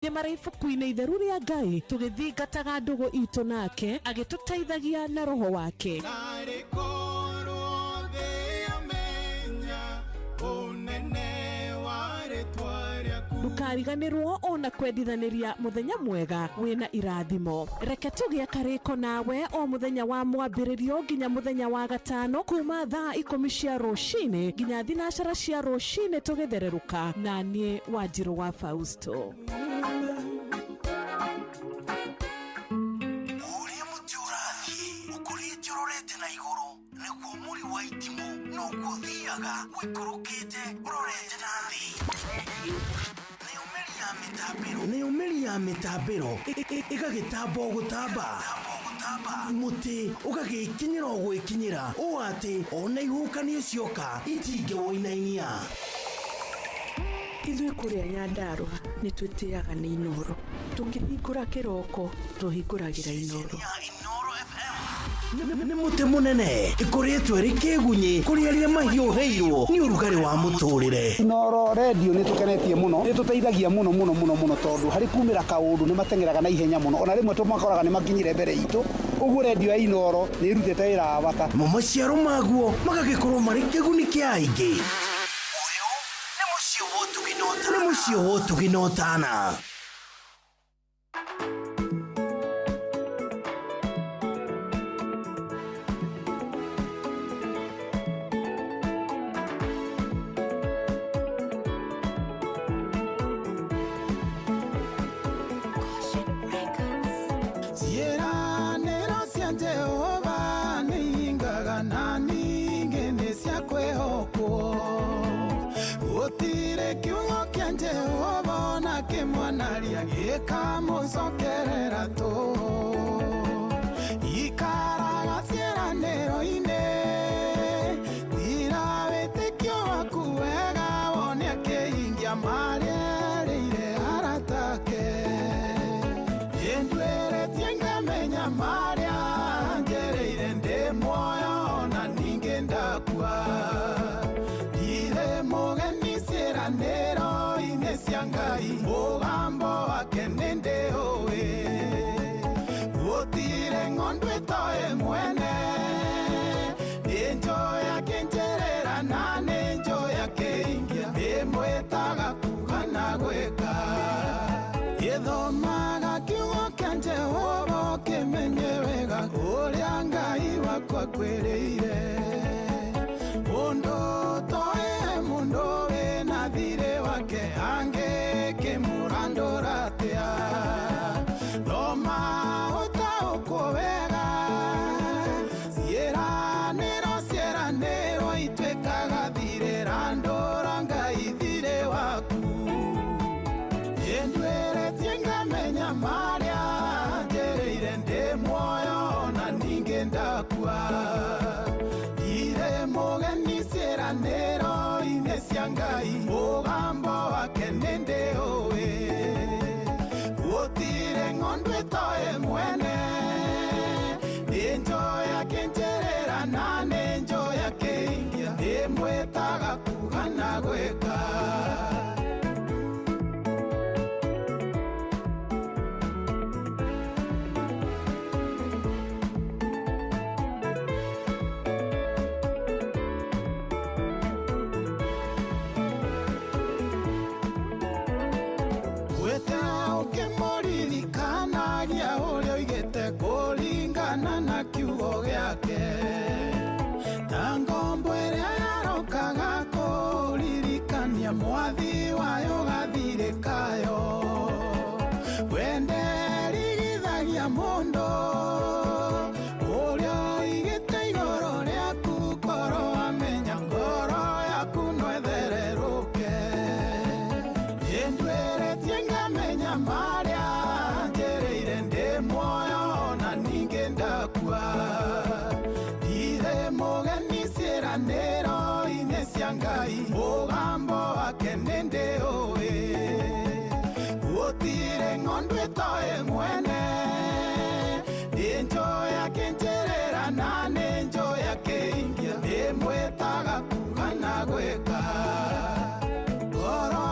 Marĩ ibuku-inĩ itheru rĩa Ngai tũgĩthingataga ndũgũ itũ nake agĩtũteithagia na roho wake. Narĩ korwo thĩ yamenya ũnene wa rĩtwa rĩaku. Ndũkariganĩrwo ona kwendithanĩria mũthenya mwega wĩna irathimo. Reke tũgĩe karĩko nawe o mũthenya wa mwambĩrĩrio nginya mũthenya wa gatano kuma thaa 10 cia rũcinĩ nginya thinacara cia rũcinĩ tũgĩthererũka na niĩ Wanjirũ wa Fausto. Ũrĩa mũtĩ ũrathiĩ ũkũrĩte ũrorete na igũrũ nĩguo mũri wa itimũ noguo ũthiaga ũikũrũkĩte ũrorete na thĩ. Nayo mĩri ya mĩtambĩro ĩgagĩtamba o gũtamba, mũtĩ ũgagĩkinyĩra o gwĩkinyĩra ũũ atĩ ona ihuhũkanio cioka itingĩwũinainia. Ithuĩ kũrĩa Nyandarũa nĩ twĩtĩaga nĩ Inooro. Tũkĩhingũra kĩroko tũhingũragĩra Inooro. Ya Inooro FM nĩ mũtĩ mũnene ĩkoretwo ĩrĩ kĩgunyĩ kũrĩ arĩa mahiũhĩirwo nĩ ũrugarĩ wa mũtũrĩre. Inooro redio nĩ tũkenetie mũno, nĩ tũteithagia mũno mũno mũno mũno tondũ harĩ kumĩra kaũndũ nĩ mateng'eraga na ihenya mũno, ona rĩmwe tũmakoraga nĩ makinyire mbere itũ, ũguo redio ya Inooro nĩ ĩrutĩte wĩra wa bata. Mo maciaro maguo magagĩkorwo marĩ kĩguni kĩa aingĩ. Ũyũ nĩ mũciĩ wa ũtugi na ũtana. Nĩ mũciĩ wa ũtugi na ũtana. Ciĩranĩro cia Jehova nĩ hingaga na ningĩ nĩ cia kwĩhokwo. Gũtirĩ kiugo kĩa Jehova ona kĩmwanaria gĩkamũcokerera tũhũ. Ikaraga ciĩranĩro-inĩ, tira wĩtĩkio waku wega wone akĩhingia marĩa erĩire arata ake. Nĩnduĩrĩtie ngamenya marĩa njereire ndĩ muoyo ona ningĩ ndakua. Ndirĩ mũgeni ciĩranĩro-inĩ cia Ngai, mũgambo wake nĩndĩũĩ. Gũtirĩ ng'ondu ĩtoĩ mwene, nĩnjũĩ akĩnjĩrĩra na nĩnjũĩ akĩhingia, ndĩmwĩtaga kuuga na gwĩka. Gĩthomaga kiugo kĩa Jehova ũkĩmenye wega ũrĩa Ngai wakwa akwĩrĩire. Mũndũ ũtoĩ mũndũ wĩna thirĩ wake angĩkĩmũrandũra atĩa? Thoma ũtaũkwo wega, ciĩranĩro ciĩranĩrwo ituĩkaga thirĩ, randũra Ngai thirĩ waku. Nĩnduĩrĩtie ngamenya marĩa njereire ndĩ muoyo ona ningĩ ndakua. Ndirĩ mũgeni ciĩranĩro-inĩ cia Ngai, mũgambo wake nĩndĩũĩ. Gũtirĩ ng'ondu ĩtoĩ mwene, nĩnjũĩ akĩnjĩrĩra na nĩnjũĩ akĩhingia, ndĩmwĩtaga kuuga na gwĩka. Gwĩte ũkĩmũririkanagia ũrĩa oigĩte kũringana na kiugo gĩake. Ta ngombo ĩrĩa yarokaga kũririkania mwathi wayo gathirĩ kayo. Wenderigithagia mũndũ ũrĩa oigĩte igũrũ rĩaku, korwo amenya ngoro yaku no ĩthererũke. Nĩnduĩrĩtie ngamenya marĩa njereire ndĩ muoyo ona ningĩ ndakua. Ndirĩ mũgeni ciĩranĩro-inĩ cia Ngai, mũgambo wake nĩndĩũĩ. Gũtirĩ ng'ondu ĩtoĩ mwene, nĩnjũĩ akĩnjĩrĩra na nĩnjũĩ akĩhingia, ndĩmwĩtaga kuuga na gwĩka. Ngoro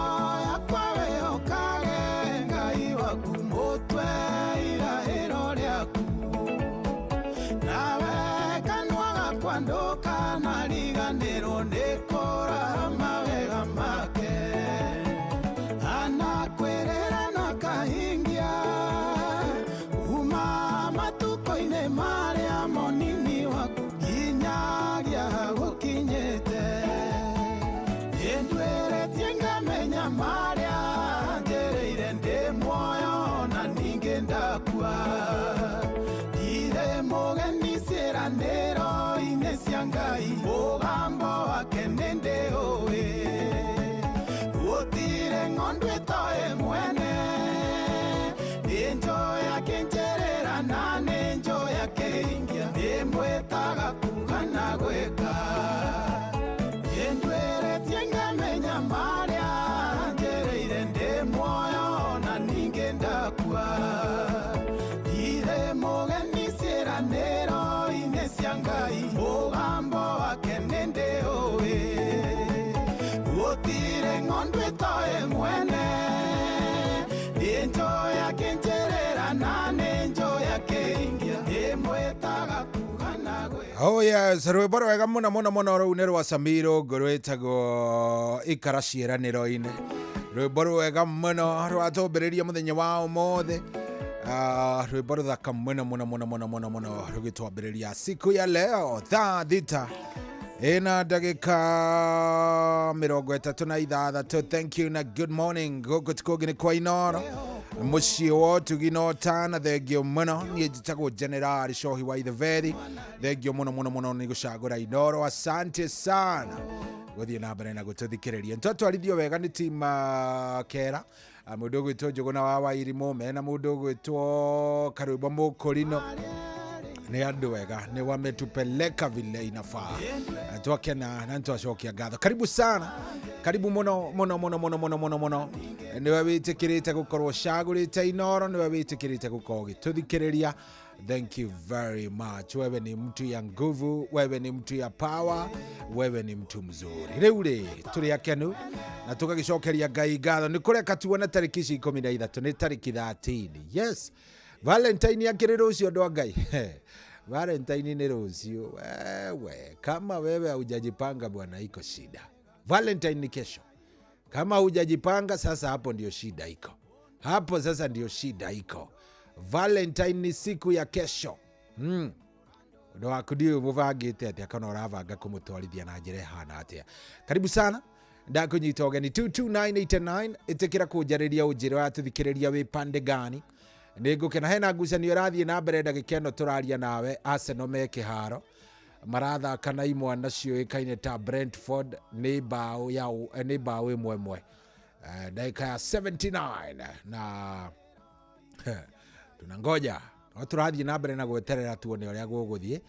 yakwa wĩhokage Ngai waku mũtwe irahĩro rĩaku nawe kanua gakwa ndũkanariganĩrwo nĩ kũraha mawega make anakwĩrĩra na kahingia kuma matukũ-inĩ marĩa monini waku nginyagia gũkinyĩte nĩndwĩrĩtie ngamenya marĩa njereire ndĩ muoyo na ningĩ ndakua ndirĩ mũgeni ciĩranĩro-inĩ cia Ngai mũgambo wake nĩndĩũĩ gũtirĩ ng'ondu ĩtoĩ mwene nĩnjũĩ akĩnjĩrĩra na nĩnjũĩ akĩhingia ndĩmwĩtaga kuga na gwĩka nĩndwĩrĩtie ngamenya marĩa njereire ndĩ muoyo na ningĩ ndakua ndirĩ mũgeni ciĩranĩro-inĩ cia Ngai mũgambo wake nĩndĩũĩ gũtirĩ ng'ondu ĩtoĩ mwene nĩnjũĩ akĩnjĩrĩra na nĩnjũĩ akĩhingia ndĩmwĩtaga kuga na gwĩka. Oh yes, rwĩmbo rwega mũno mũno mũno rũu nĩ rwa Samiro rwĩtagwo ikara ciĩranĩro-inĩ. Rwĩmbo rwega mũno rwatũmbĩrĩria mũthenya wa ũmũthĩ. Rwĩmbo rũthaka mũno mũno mũno mũno mũno mũno rũgĩtwambĩrĩria siku ya leo thaa 6 ina ndagĩka 36. Thank you na good morning. Gũkũ ti kũngĩ nĩ kwa Inoro mũciĩ wa ũtugi na ũtana. Thengio mũno, niĩ njĩtagwo General Cohi wa Itheveri. Thengio mũno mũno mũno nĩ gũcagũra Inoro, asante sana gũthiĩ na mbere na gũtũthikĩrĩria. Nĩtwatwarithio wega nĩ team Kera, mũndũ ũgwĩtwo Njũgũna wa Wairimũ mena mũndũ ũgwĩtwo Karwĩmbo Mũkũrino. Nĩ andũ wega, nĩ wametupeleka vile inafaa. Na twakena na nĩtwacokia ngatho. Karibu sana, karibu mũno mũno mũno mũno mũno mũno mũno. Nĩwe wĩtĩkĩrĩte gũkorwo ũcagũrĩte Inoro, nĩwe wĩtĩkĩrĩte gũkorwo ũgĩtũthikĩrĩria. Thank you very much. Wewe ni mtu ya nguvu, wewe ni mtu ya power, wewe ni mtu mzuri. Rĩu rĩ tũrĩ akenu na tũgagĩcokeria Ngai ngatho nĩ kũreka tuone tarĩki ici 13 nĩ tarĩki 13. Yes, Valentine akĩrĩ rũciũ andũ a Ngai. Valentine nĩ rũciũ. Wewe kama wewe haujajipanga bwana, iko shida. Valentine ni kesho. Kama hujajipanga sasa, hapo ndio shida iko. Hapo sasa ndio shida iko. Valentine ni siku ya kesho. Ũndũ waku ndiũĩ mũbangĩte atĩa kana ũrabanga kũmũtwarithia na njĩra ĩhana atĩa. Karibu sana, ndakũnyita ũgeni 22989 ĩtĩkĩra kũnjarĩria ũnjĩre ũratũthikĩrĩria wĩ pande gani. Nĩ ngũkena hena ngucanio ĩrathiĩ na mbere ndagĩka ĩno tũraria nawe. Arsenal me kĩharo marathaka na imwana ciũĩkaine ta Brentford nĩ mbaũ ya nĩ mbaũ 1-1 ndagĩka ya 79 na tunangoja no tũrathiĩ na mbere na gweterera tuone ũrĩa gũgũthiĩ,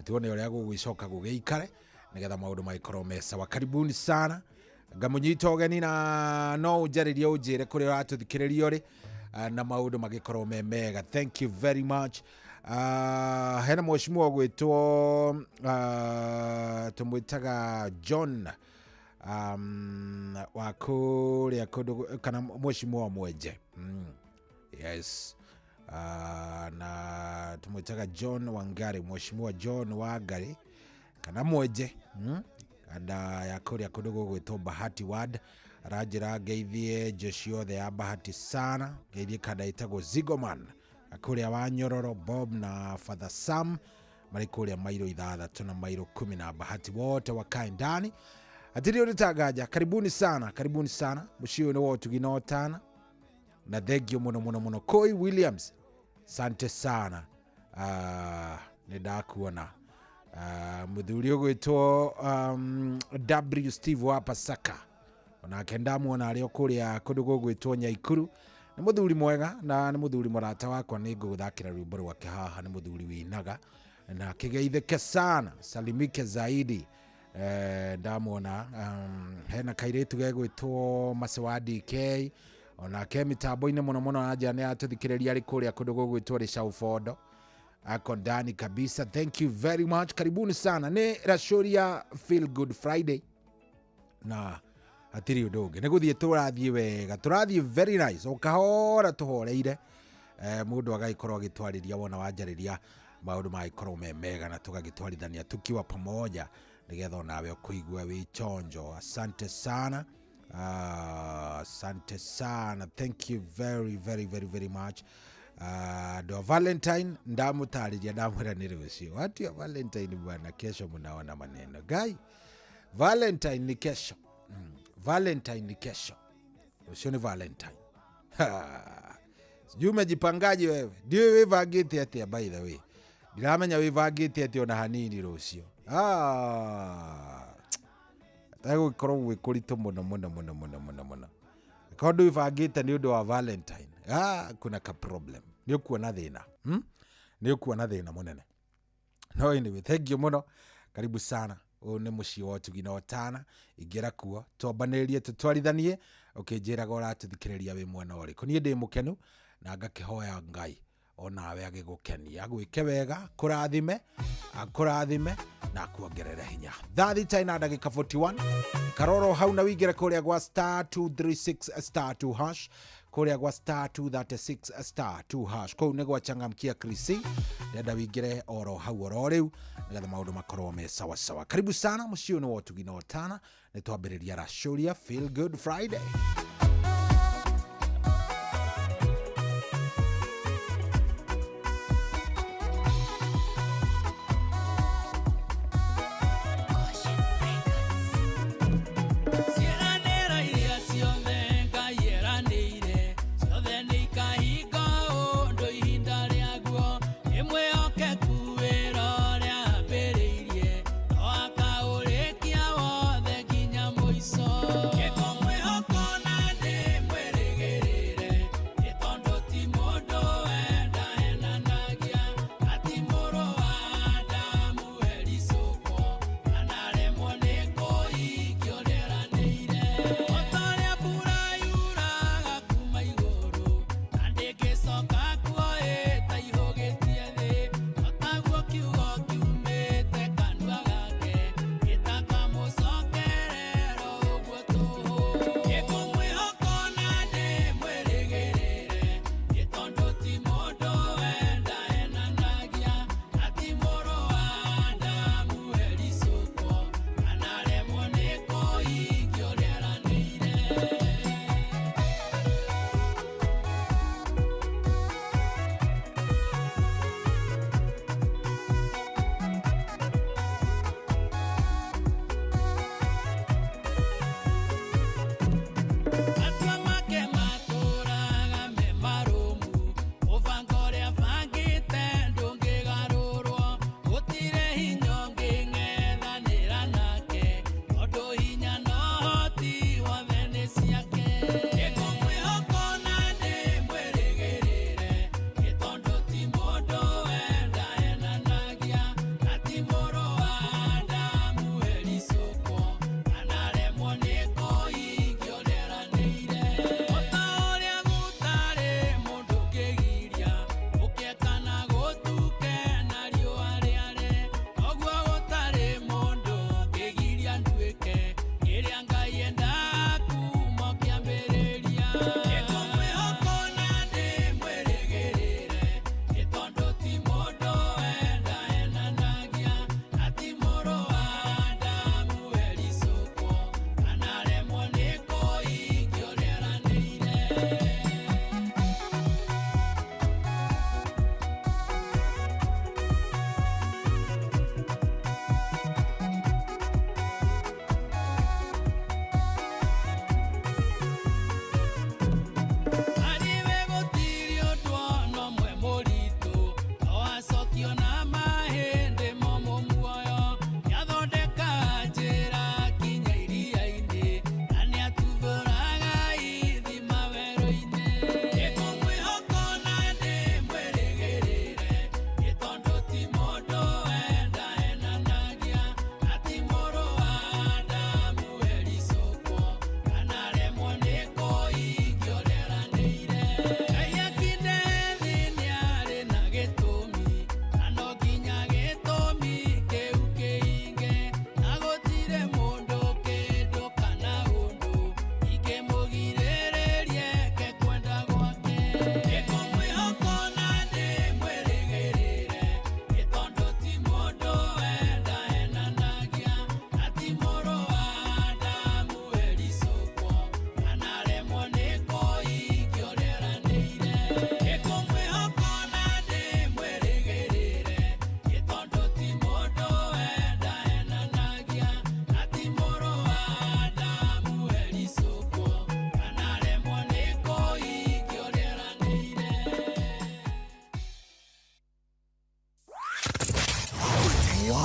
tuone ũrĩa gũgũcoka gũgĩikare nĩgetha maũndũ magĩkorwo me sawa. Karibuni sana, ngamũnyita ũgeni na no ũnjarĩrie ũnjĩre kũrĩa ũratũthikĩrĩria ũrĩ na maũndũ magĩkorwo me mega. Thank you very much. Hena mheshimiwa ũgwĩtwo tũmwĩtaga John wa kũrĩa kũndũ kana mheshimiwa Mwenje. Yes. Na tumwitaga John Wangari, mheshimiwa John Wangari kana Mwenje, kanda ya kũrĩa kũndũ gũgwĩtwo Bahati Ward. Aranjĩra ngeithie jeshi yothe ya Bahati sana, ngeithie kanda ĩtagwo Zigoman kũrĩa wa Nyororo, Bob na Father Sam marĩ kũrĩa mairo 6 na mairo 10 na Bahati wote wakae ndani. Hatirĩ ũndũ tangaja. Karibuni sana, karibuni sana. Mũciĩ ũyũ nĩ wa ũtugi na ũtana na thengio mũno mũno mũno. Koi Williams, sante sana. Nĩ ndakuona. Mũthuri ũgwĩtwo W Steve wa Pasaka onake ndamuona arĩ o kũrĩa kũndũ gũgwĩtwo Nyaikuru. Nĩ mũthuri mwega na nĩ mũthuri mũrata wakwa, nĩ ngũgũthakĩra rwĩmbo rwake haha. Nĩ mũthuri winaga na kĩgeithĩke sana, salimike zaidi. Ndamuona hena kairĩtu gegwĩtwo Masewa DK onake mitambo-inĩ mũno mũno anja nĩ atũthikĩrĩria arĩ kũrĩa kũndũ gũgwĩtwo Rĩcaũ ako ndani kabisa. Thank you very much, karibuni sana. Nĩ Rashuria Feel Good Friday na Hatirĩ ũndũ ũngĩ, nĩ gũthiĩ tũrathiĩ wega, tũrathiĩ very nice, o kahora tũhoreire. Mũndũ agagĩkorwo agĩtwarĩria, wona wanjarĩria maũndũ magagĩkorwo me mega na tũgagĩtwarithania tukiwa pamoja nĩgetha onawe ũkũigua wĩ chonjo. Asante sana. Asante sana, thank you very very very very much. Andũ a Valentine ndamũtarĩria, ndamwĩra nĩ rũciũ. Watu ya Valentine bwana, kesho mnaona maneno gai. Valentine ni kesho. Valentine ni kesho, rũciũ nĩ Valentine. Ha. Sijui umejipangaje wewe, ndiũĩ wĩbangĩte atĩa. By the way, ndiramenya wĩbangĩte atĩa ona hanini rũciũ. Ah, tegũgĩkorwo gwĩ kũritũ mũno mũno mũno mũno mũno mũno. Korwo ndwĩbangĩte nĩ ũndũ wa Valentine, ah, kuna ka problem, nĩ ũkuona thĩna, Nĩ ũkuona thĩna mũnene. No anyway, thank you mũno, karibu sana. Ũyũ nĩ mũciĩ wa ũtugi na ũtana, ingĩra kuo twambanĩrĩrie, tũtwarithanie, ũkĩnjĩraga ũratũthikĩrĩria wĩ mwena ũrĩkũ. Niĩ ndĩ mũkenu na ngakĩhoya Ngai onawe agĩgũkenia, agwĩke wega, kũrathime, akũrathime na akuongerere hinya. Thaa 6 na ndagĩka 41. Karoro hau na wĩingĩre kũrĩa gwa star 236 star 2 hash, kũrĩa gwa star 236 star 2 hash, kũu nĩ gwachangamkia krisi. Ndenda wĩingĩre oro hau oro rĩu nĩgetha maũndũ makorwo me sawasawa. Karibu sana mũciĩ ũyũ nĩ wa ũtugi na ũtana. Nĩ twambĩrĩria racũria Feel Good Friday. Ciĩranĩro iria ciothe Ngai eranĩire, ciothe nĩ ikahinga ũndũ ihinda rĩaguo. Nĩ mwĩhokeku wĩra ũrĩa ambĩrĩirie, no akaũrĩkia wothe nginya mũico. Nĩkũmwĩhoka ona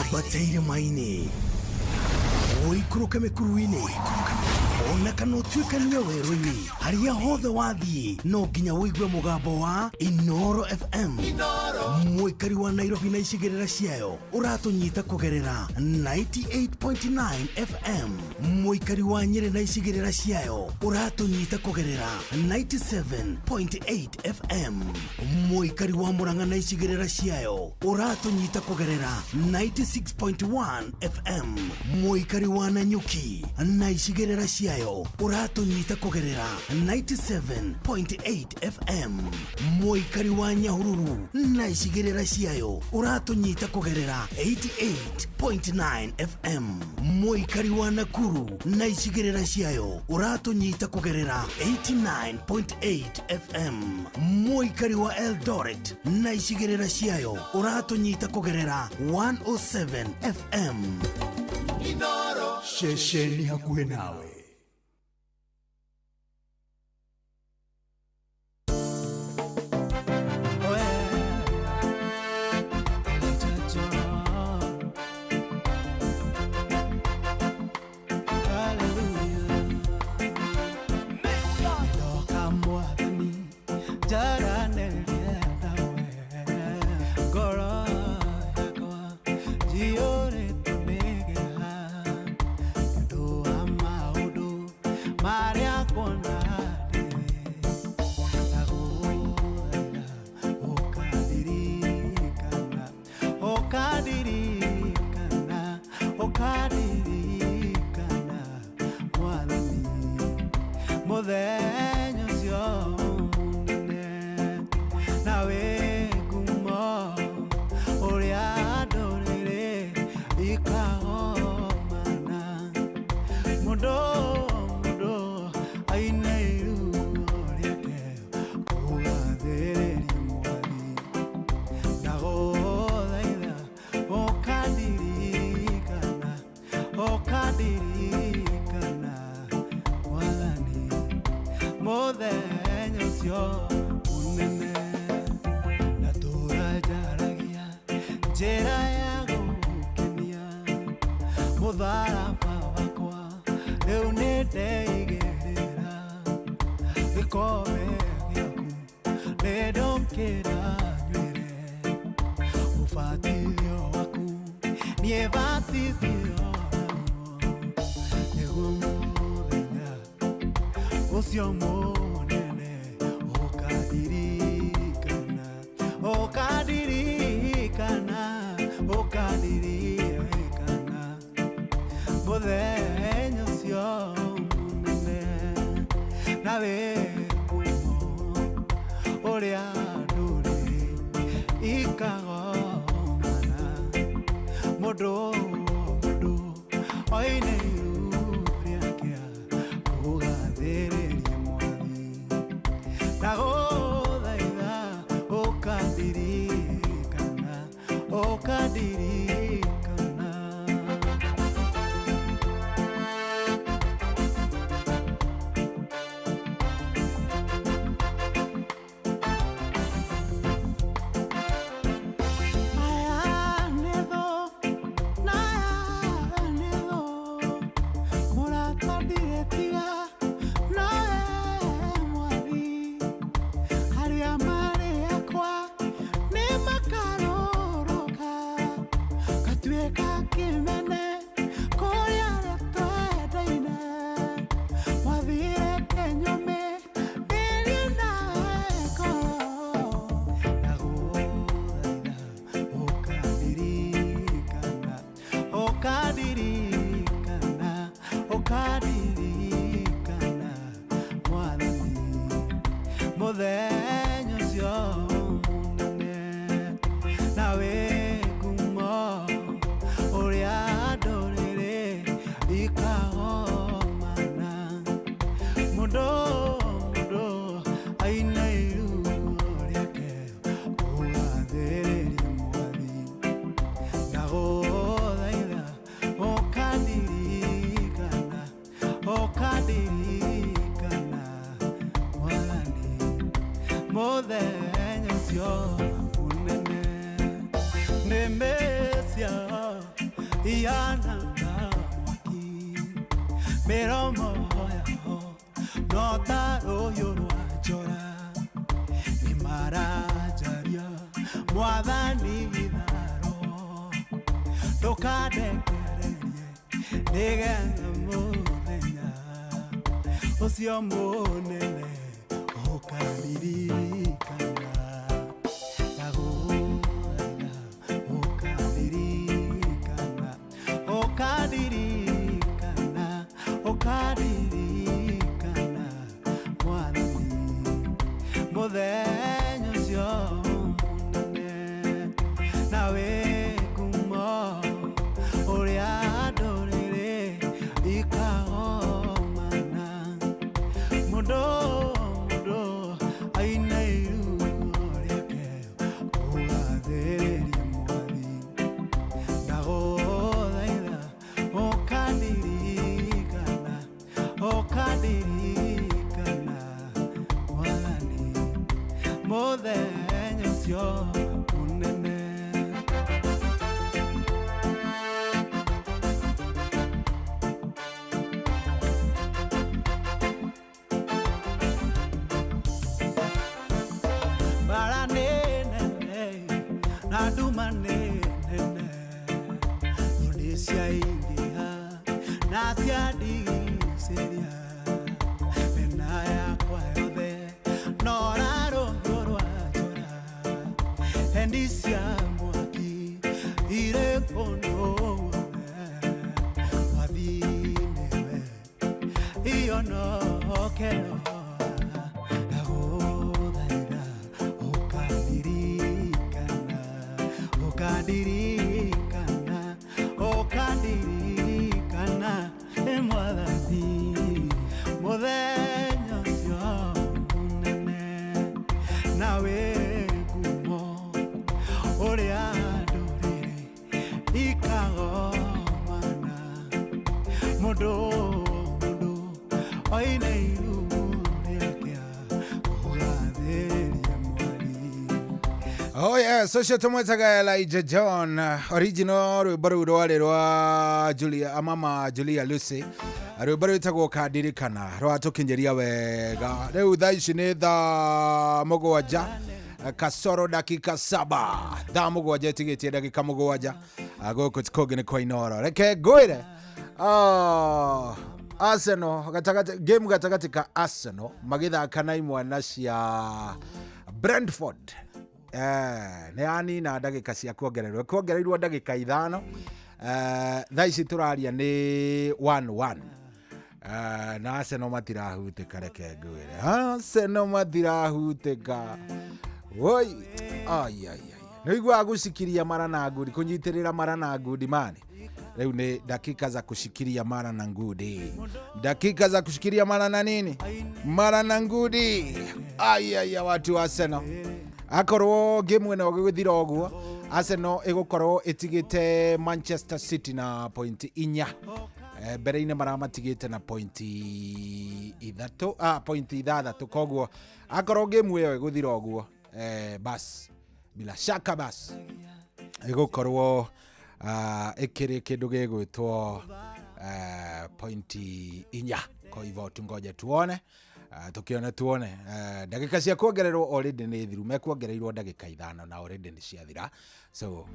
Ambata irĩma-inĩ, ũikũrũke mĩkuru-inĩ, ona kana ũtuĩkanie werũ-inĩ, harĩa hothe wathiĩ no nginya ũigue mũgambo wa Inoro FM. Mũikari wa Nairobi na icigĩrĩra ciayo ũratũnyita kũgerera 98.9 FM. Mũikari wa Nyĩrĩ na icigĩrĩra ciayo ũratũnyita kũgerera 97.8 FM. Mũikari wa Murang'a na icigĩrĩra ciayo ũratũnyita kũgerera 96.1 FM. Mũikari wa Nanyuki na icigĩrĩra ciayo ũratũnyita kũgerera 97.8 FM. Mũikari wa Nyahururu na icigĩrĩra ciayo ũratũnyita kũgerera 88.9 FM. Mũikari wa Nakuru na icigĩrĩra ciayo ũratũnyita kũgerera 89.8 FM. Mũikari wa Eldoret na icigĩrĩra ciayo ũratũnyita kũgerera 107 FM. Ceceni hakuhĩ nawe. Ndoka mwathani njaranĩrie nawe, ngoro yakwa njiyũrĩtwo nĩ kĩeha nĩ ũndũ wa maũndũ marĩa nguona ndĩ. Ndagũthaitha ũkandirikana, ũkandirikana, ũkandirikana mwathani mũthenya ũcio mũnene na wĩ ngumo ũrĩa ndũrĩrĩ ikagomana, mũndũ mũndũ aine iruo rĩake kũgathĩrĩria mwathi. Ndagũthaitha ũkandirikana, ũkandirikana mwathani mũthenya ũcio mũnene. Ndatũra njaragia njĩra ya gũkenia, mũtharaba wakwa rĩu nĩ ndeigĩrĩra, gĩkombe gĩaku nĩ ndũkĩra nywĩre, ũbatithio waku niĩ batithio naguo, nĩguo mũthenya ũcio mũnene ũkandirikana, ũkandirikana, ũkandirikana mũthenya ũcio mũnene na wĩ ngumo ũrĩa ndũrĩrĩ ikagomana, mũndũ mũndũ oine iru rĩake kũgathĩrĩria mwathi. Ndagũthaitha ũkandirikana, ũkandirikana. Aya nĩ thũ na aya nĩ thũ, mũrata ndirĩtiga nowe mwathi, arĩa marĩ akwa nĩ makarũrũka, ngatuĩka kĩmene kũrĩ arĩa twendaine, mwathi reke nyũme ndĩrie nawe ngoro. Ndagũthaitha ũkandirikana, ũkandirikana, ũkandirikana mwathani mũthenya ũcio mũnene na wĩ ngumo ũrĩa ndũrĩrĩ ikagomana, mũndũ mũndũ aine iruo rĩake kũgathĩrĩria mwathi. Ndagũthaitha ũkandirikana, ũkandirikana mwathani mũthenya ũcio mũnene. Nĩmĩ ciao Ihana ta mwaki mĩromo yao no ta rũhiũ rwa njora nĩ maranjaria mwathani gĩtharo ndũkandekererie nĩgetha mũthenya ũcio mũnene ũkandirikana ndagũthaitha ũkandirikana ũkandirikana ũkandirikana mwathani mũthenya ũcio mũnene na wĩ ngumo ũrĩa ndũrĩrĩ ikagomana mũndũ mũndũ aine iruo rĩake kũgathĩrĩria mwathi ndagũthaitha ũkandirikana ũkandirikana mwathani mũthenya ũcio mũnene. Mbara nĩ nene na nduma nĩ nene thũ nĩ ciaingĩha na ciandigicĩria mĩena yakwa yothe nora rũhiũ rwa njora hendi cia mwaki irĩ kũndũ guothe mwathi nĩwe ionokero ndagũthaitha ũkandirikana ũkandirikana ũkandirikana ĩ mwathani mũthenya ũcio mũnene na wĩ ngumo ũrĩa ndũrĩrĩ ikagomana mũndũ mũndũ oine iruo rĩake kũgathĩrĩria mwathi. Oh yeah, so tumwetaga Elijah John original rwimbo rũu rwarĩ rwa Julia mama Julia Lucy rwimbo rwĩtagwo kandirikana rwatũkinyĩria wega rĩu thaa ici nĩ thaa mũgwanja kasoro dakika 7 thaa mũgwanja ĩtigĩtie ndagĩka mũgwanja gũkũ kũngĩ nĩ kwa Inoro reke ngwĩre Arsenal gatagatĩ game gatagatĩ ka Arsenal magĩthaka na imwana cia Brentford nĩ yanina ndagĩka cia kuongererwo kuongereirwo ndagĩka 5 thaa ici tũraria nĩ 1-1 na Arsenal matirahutĩka reke ngwĩre Arsenal matirahutĩka woi ai ai ai nĩ iguaga gũcikiria mara na ngundi kũnyitĩrĩra mara na ngundi mani rĩu nĩ dakika za kushikiria mara na ngudi dakika za kushikiria mara na nini mara na ngudi ai ai watu wa Arsenal akorwo game ĩno ĩgũthira ũguo Arsenal ĩgũkorwo ĩtigĩte Manchester City na point 4 mbere-inĩ maramatigĩte na point 3 point 6 koguo akorwo game ĩyo ĩgũthira ũguo bas bila shaka bas ĩgũkorwo ĩkĩrĩ kĩndũ gĩgwĩtwo point 4 kwa hivyo tungoje tuone tukione tuone ndagĩka cia kuongererwo already nĩ thiru mekuongereirwo ndagĩka 5 na already nĩ ciathira so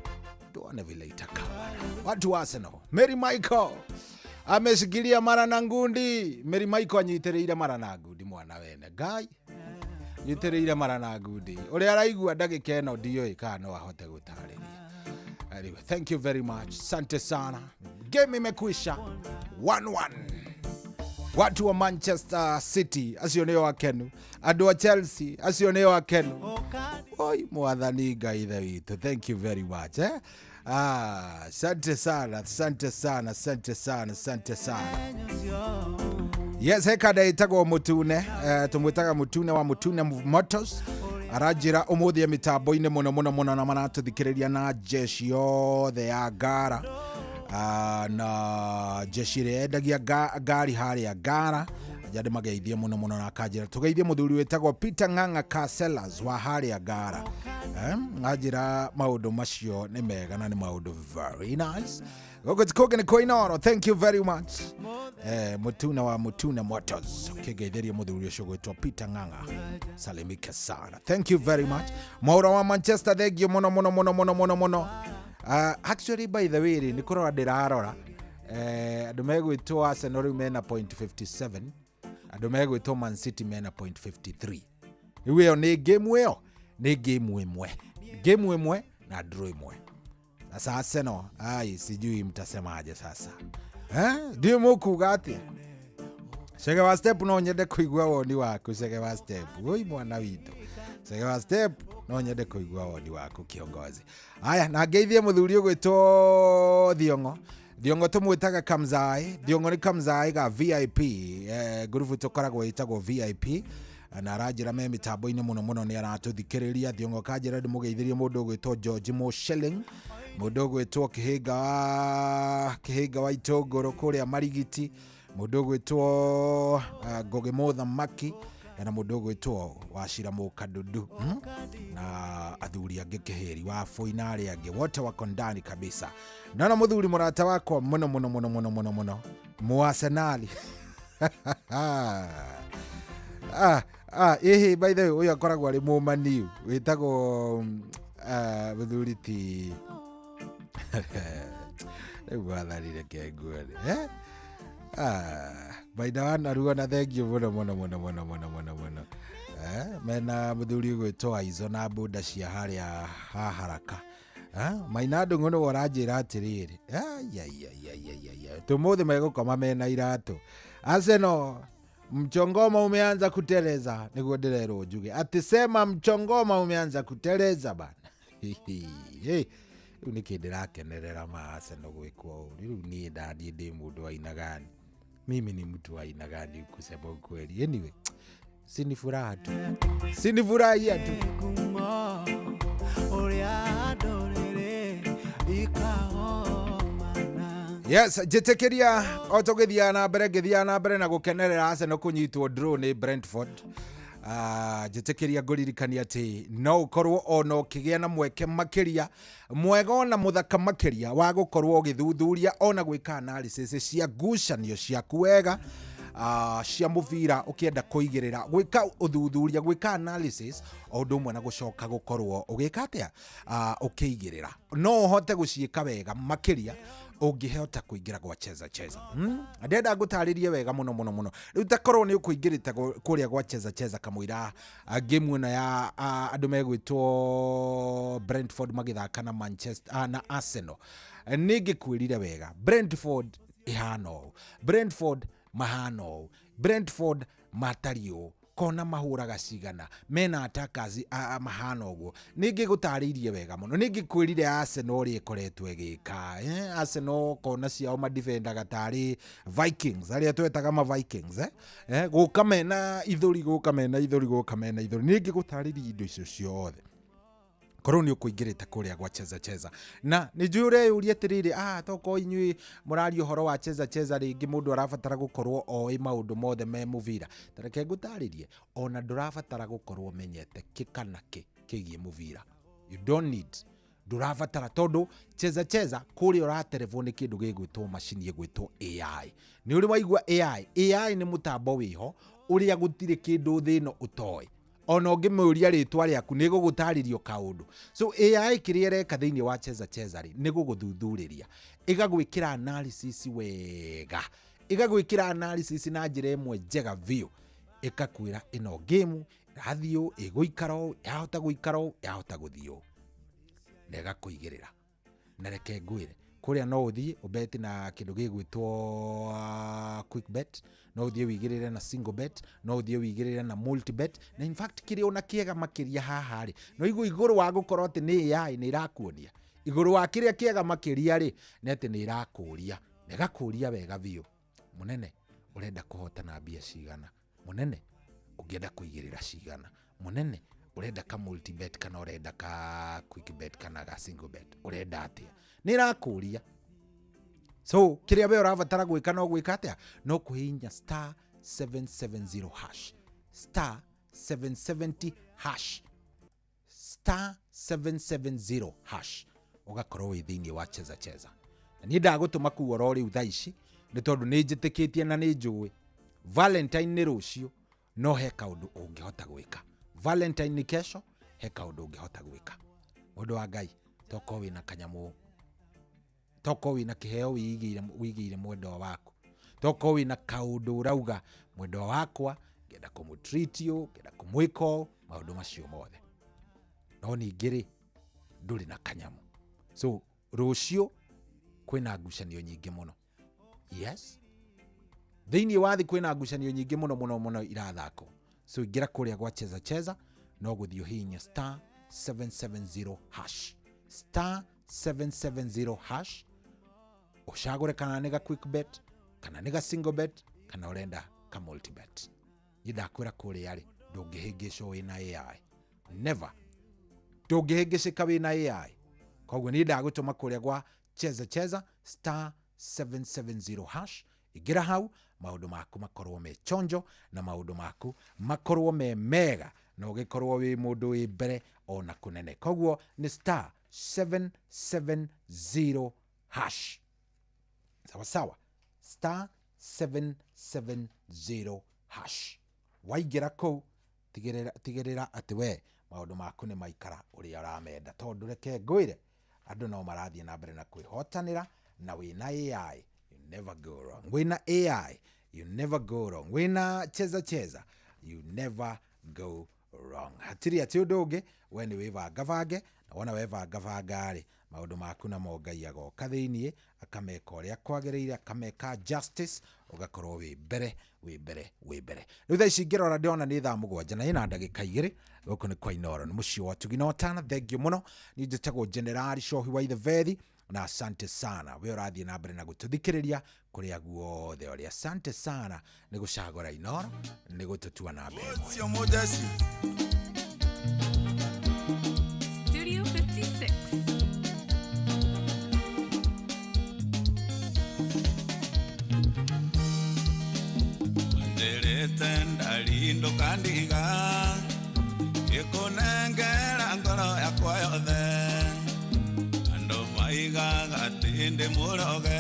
tuone vile itakaa watu wa Arsenal Mary Michael ameshikilia mara na ngundi Mary Michael anyitĩrĩire mara na ngundi mwana wene ngai nyitĩrĩire mara na ngundi ũrĩa araigua ndagĩka ĩno ndiũĩ kana no ahote gũtarĩria. Anyway, thank you very much. Sante sana. Game imekwisha 1-1. Watu wa Manchester City acio nĩo akenu, andũ a Chelsea acio nĩo akenu. Oi mwathani Ngai ithe witũ, thank you very much Sante sana, sante sana, sante sana, sante sana. Yes, hekada ĩtagwo Mutune, tũmwĩtaga Mutune wa Mutune Motors aranjĩra ũmũthĩ mĩtambo-inĩ mũno mũno mũno na maratũthikĩrĩria na jeshi yothe ya Ngara na jeshi ĩrĩa yendagia ngari harĩa Ngara njandĩ mageithie mũno mũno na akanjĩra tũgeithie mũthuri wĩtagwo Peter Ng'ang'a Car Sellers wa harĩa Ngara Anjĩra maũndũ macio nĩ mega na nĩ maũndũ very nice. Gũkũ ti kũngĩ nĩ kwa Inooro. Thank you very much. Mutuna wa Mutuna Motors ũkĩngeithĩria mũthuri ũcio gwĩtwo Peter Ng'ang'a, salimike sana, thank you very much. Mwaura wa Manchester, thank you mũno mũno mũno mũno mũno mũno. Actually, by the way rĩ, nĩ kũrora ndĩrarora, andũ megwĩtwo Arsenal rĩu mena point 57, andũ megwĩtwo Man City mena point 53. Rĩu ĩyo nĩ game, ĩyo nĩ game ĩmwe, game ĩmwe na draw ĩmwe. Sasa Arsenal, ai, sijui mtasemaje sasa, eh? Ndiũ mũkuga atĩa? Cege wa Step, no nyende kũigua woni waku. Cege wa Step, woi mwana witũ, Cege wa Step, no nyende kũigua woni waku, kiongozi. Aya, na ngeithie mũthuri ũgwĩtwo Thiong'o. Thiong'o tũmwĩtaga Kamzai. Thiong'o nĩ Kamzai ga VIP, ngurubu tũkoragwo ĩtagwo VIP, na aranjĩra me mĩtambo-inĩ mũno mũno, nĩ aratũthikĩrĩria. Thiong'o kanjĩra ndĩmũgeithĩrie mũndũ ũgwĩtwo George Moshelling, mũndũ ũgwĩtwo Kĩhĩnga wa Kĩhĩnga wa Itũngũrũ kũrĩa Marigiti, mũndũ ũgwĩtwo Ngũgĩ Mũthamaki, na mũndũ ũgwĩtwo Wacira Mũkadudu, Na athuri angĩ Kĩhĩri wa Bũi na arĩa angĩ wote wako ndani kabisa. Nona mũthuri mũrata wakwa mũno mũno mũno mũno mũno mũno, Mũarsenali. Ĩhĩ, by the way, ũyũ akoragwo arĩ mũmaniu wĩtagwo mũthuri ti rĩu wathani, reke nguone, eh? Maina wa Naruo, na thengiũ mũno mũno mũno mũno mũno mũno mũno, eh? Mena mũthuri ũgwĩtwo Aizo na mbunda cia harĩa ha haraka, eh? Maina Ndũng'ũ nĩwe ũranjĩra atĩrĩrĩ, tũmũthĩ megũkoma mena iratũ. Arsenal, mchongoma umeanza kuteleza, nĩguo ndĩrerwo njuge atĩ sema mchongoma umeanza kuteleza bana. Hey, rĩu nĩkĩ ndĩrakenerera ma Arsenal gwĩkwo ũũ? Rĩu niĩ ndaniĩ ndĩ mũndũ wa aina gani? Mimi ni mtu wa aina gani, kusema ukweli? Anyway, si ni furaha tu, si ni furahia tu. Ũrĩa ndũrĩrĩ ikahomana. Yes, njĩtĩkĩria o tũgĩthiaga na mbere, ngĩthiaga na mbere na gũkenerera Arsenal kũnyitwo draw nĩ Brentford. Njĩtĩkĩria ngũririkania atĩ no ũkorwo ona ũkĩgĩa na mweke makĩria mwega ona mũthaka makĩria wa gũkorwo ũgĩthuthuria ona gwĩka analysis cia ngucanio ciaku wega, cia mũbira, ũkĩenda kũigĩrĩra, gwĩka ũthuthuria, gwĩka analysis, o ũndũ ũmwe na gũcoka gũkorwo ũgĩka atĩa, ũkĩigĩrĩra. No ũhote gũciĩka wega makĩria ũngĩhota kũingĩra gwa Cheza Cheza, Ndĩrenda ngũtarĩrie wega mũno mũno mũno. Rĩu takorwo nĩ ũkũingĩrĩte kũrĩa gwa Cheza Cheza kamũira game ĩno ya andũ megwĩtwo Brentford magĩthaka na Manchester, na Arsenal, nĩ ngĩkwĩrire wega Brentford ĩhana ũũ, Brentford mahana ũũ, Brentford matariĩ ũũ, kona mahũraga cigana, mena attackers mahana ũguo. Nĩ ngĩgũtarĩirie wega mũno, nĩ ngĩkwĩrire Arsenal ũrĩa ĩkoretwo ĩgĩka, eh? Arsenal kona ciao madefendaga tarĩ Vikings, arĩa twetaga ma Vikings, eh? Gũka mena ithũri, gũka mena ithũri, gũka mena ithũri. Nĩ ngĩgũtarĩria indo icio ciothe korwo nĩ ũkũingĩrĩte kũrĩa gwa Cheza Cheza. Na nĩ njũĩ ũreyũria atĩrĩrĩ, tokorwo inyuĩ mũraria ũhoro wa Cheza Cheza, rĩngĩ mũndũ arabatara gũkorwo oĩ maũndũ mothe me mũbira. Ta reke ngũtarĩrie, ona ndũrabatara gũkorwo ũmenyete kĩ kana kĩ kĩgiĩ mũbira. You don't need, ndũrabatara, tondũ Cheza Cheza kũrĩa ũraterevwo nĩ kĩndũ gĩgwĩtwo macini ĩgwĩtwo AI. Nĩ ũrĩ waigua AI? AI nĩ mũtambo wĩho ũrĩa gũtirĩ kĩndũ thĩ ĩno ũtoĩ. Ona ũngĩmũria rĩtwa rĩaku, nĩ gũgũtarĩrio kaũndũ. So AI kĩrĩa ĩreka thĩinĩ wa Cheza Cheza rĩ, nĩ gũgũthuthurĩria, ĩgagwĩkĩra analysis wega, ĩgagwĩkĩra analysis na njĩra ĩmwe njega biũ, ĩkakwĩra ĩno game ĩrathiĩ ũũ, ĩgũikara ũũ, yahota gũikara ũũ, yahota gũthiĩ ũũ, na ĩgakũigĩrĩra. Na reke ngwĩre, kũrĩa no ũthiĩ ũbeti na kĩndũ gĩgwĩtwo quick bet, no ũthiĩ wĩigĩrĩre na single bet, no ũthiĩ wĩigĩrĩre na multi bet. Na in fact, kĩrĩa ona kĩega makĩria haha rĩ, no igũ igũrũ wa gũkorwo atĩ nĩ AI nĩ ĩrakuonia, igũrũ wa kĩrĩa kĩega makĩria rĩ, nĩ atĩ nĩ ĩrakũria, na ĩgakũria wega biũ, mũnene, ũrenda kũhotana mbia cigana? Mũnene, ũngĩenda kũigĩrĩra cigana? Mũnene, ũrenda ka multi bet kana ũrenda ka quick bet kana ga single bet? Ũrenda atĩa? Nĩ ĩrakũria. So kĩrĩa we ũrabatara gwĩka no gwĩka atĩa? No kũhihinya *770#, *770#, star. 770 hash ũgakorwo wĩ thĩinĩ wa cheza cheza. Na niĩ ndagũtũma kuu oro rĩu thaa ici nĩ tondũ nĩ njĩtĩkĩtie na nĩ njũĩ Valentine nĩ rũciũ, no he kaũndũ ũngĩhota gwĩka. Valentine nĩ kesho, he kaũndũ ũngĩhota gwĩka. Mũndũ wa Ngai, tokorwo wĩna kanyamũ, tokorwo wĩna kĩheo wĩigĩire mwendwa waku, tokorwo wĩna kaũndũ ũrauga mwendwa wakwa ngenda kũmũtreat ũũ, ngenda kũmwĩka ũũ, maũndũ macio mothe, no ningĩ rĩ ndũrĩ na kanyamũ. So rũciũ kwĩna ngucanio nyingĩ mũno. Yes, thĩinĩ wa thĩ kwĩna ngucanio nyingĩ mũno mũno mũno irathakwo. So ingĩra kũrĩa gwa cheza cheza, no gũthiĩ ũhihinye star 770 hash, star 770 hash, ũcagũre kana nĩ ga quick bet, kana nĩ ga single bet, kana ũrenda ka multi bet. Niĩ ndakwĩra kũrĩa rĩ, ndũngĩhĩngĩcwo wĩna AI, never, ndũngĩhĩngĩcĩka wĩna AI. Koguo niĩ ndagũtũma kũrĩa gwa cheza cheza star 770 hash, ingĩra hau maũndũ maku makorwo me chonjo na maũndũ maku makorwo me mega na ũgĩkorwo wĩ mũndũ wĩ mbere ona kũnene. Koguo nĩ star 770 hash, sawa sawa, star 770 hash. Waingĩra kũu tigĩrĩra atĩ we maũndũ maku nĩ maikara ũrĩa ũramenda, tondũ reke ngwĩre andũ no marathiĩ na mbere na kwĩhotanĩra, na wĩna AI you never go wrong. Wĩna AI you never go wrong. Wĩna cheza cheza you never go wrong. Hatirĩ atĩ ũndũ ũngĩ, we nĩ wĩbangabange, na wona webangabanga rĩ, maũndũ maku namo Ngai agoka thĩiniĩ akameka ũrĩa kwagĩrĩire, akameka justice, ũgakorwo wĩ mbere wĩ mbere wĩ mbere. Rĩu thaa ici ngĩrora ndĩrona nĩ thaa 7 na ĩna ndagĩka 2. Gũkũ nĩ kwa Inooro, nĩ mũciĩ wa Tugi na Ũtana. Thengiũ mũno, niĩ njĩtagwo Generali Shohi wa Itheveri, na asante sana we ũrathiĩ na mbere na gũtũthikĩrĩria kũrĩa guothe ũrĩ. Asante sana nĩ gũcagũra Inooro, nĩ gũtũtua na mbere. Studio 56. Nderete ndalindo kandiga ikunengera ngoro yakwa yothe, andu maigaga atĩ ndĩ mũroge,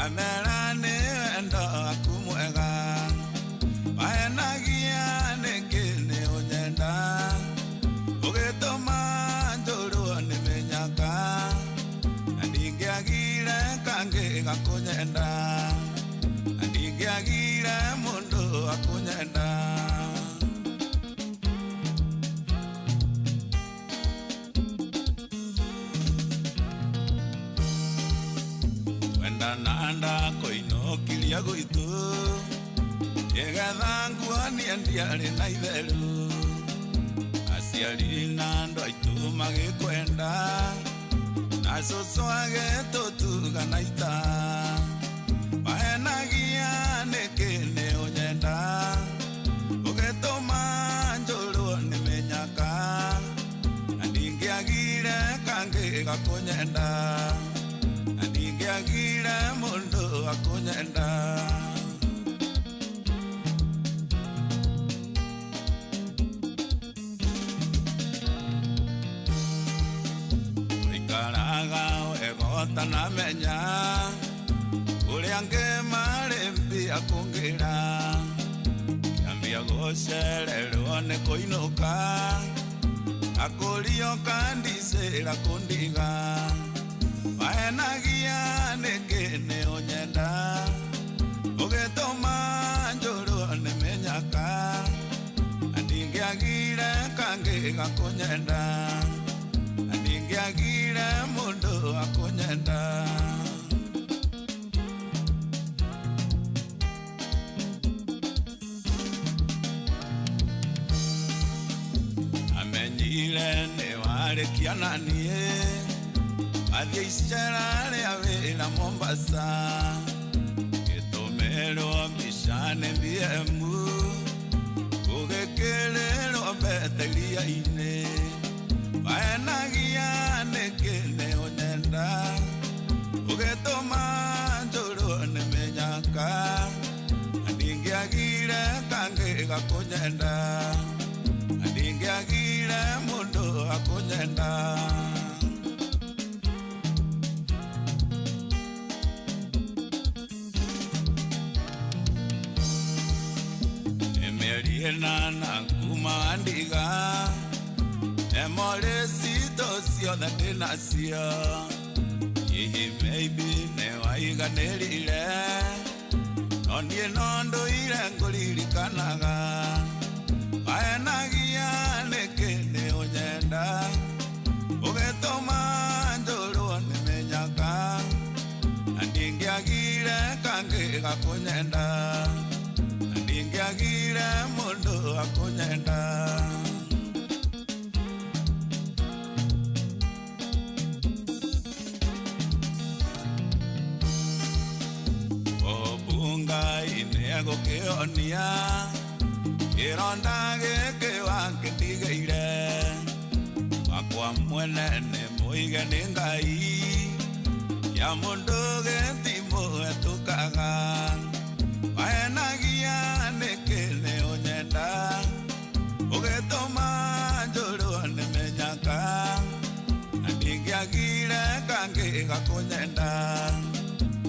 amera nĩ wendo waku mwega, mahenagia nĩkĩ nĩ ũnyenda, ũgĩtũma njũrwo nĩ mĩnyaka, na ndingĩagire kangĩ gakũnyenda, na ndingĩagire mũndũ akũnyenda. Nanda koinokiria gwitu igetha nguonie ndiarĩ na itheru, aciari na andũ aitũ magĩkwenda, na cũcũ agĩtũtuga na ita, mahenagia nĩkĩ nĩ ũnyenda, ũgĩtũma njũrwo nĩ mĩnyaka, na ndingĩagire kangĩ gakũnyenda, na ndingĩagire mũndũ akũnyenda. Ikaraga wega ũtanamenya ũrĩa angĩ marĩ mbia kũngĩra, kĩambia gũcererwo nĩ kũinũka, akũrio kandicĩra kũndiga, mahenagia nĩkĩ nĩ ũnyenda, ũgĩtũma njũrwo nĩ mĩnyaka, na ndingĩagire kangĩ gakũnyenda, na ndingĩagire mũndũ akũnyenda. Amenyire nĩ warĩkia na niĩ, athiĩ icera rĩa wĩra Mombasa, gĩtũmĩrwo mbica nĩ BM, ũgĩkĩrĩrwo mbete iria-inĩ, mahenagia nĩkĩ nĩ ũnyenda, ũgĩtũma njũrwo nĩ mĩnyaka, na ndingĩagire kangĩ gakũnyenda, na ndingĩagire mũndũ akũnyenda. akũnyenda. Nĩ na kuma ndiga emore citũ ciothe ndĩnacio. Hihi maybe nĩwaiganĩrire no niĩ no ndũire ngũririkanaga. Wahenagia nĩkĩ nĩ ũnyenda ũgĩtũma njũrwo nĩ mĩnyaka na ndingĩagire kangĩ gakũnyenda na ndingĩagire mũndũ akũnyenda. Gũkĩonia kĩronda gĩkĩ wakĩndigĩire wakwa mwene nĩ mũige nĩ Ngai ya mũndũ gĩtimũhetũkaga. Wahenagia nĩkĩ nĩ ũnyenda ũgĩtũma njũrwo nĩ mĩnyaka na ndingĩagire kangĩ gakũnyenda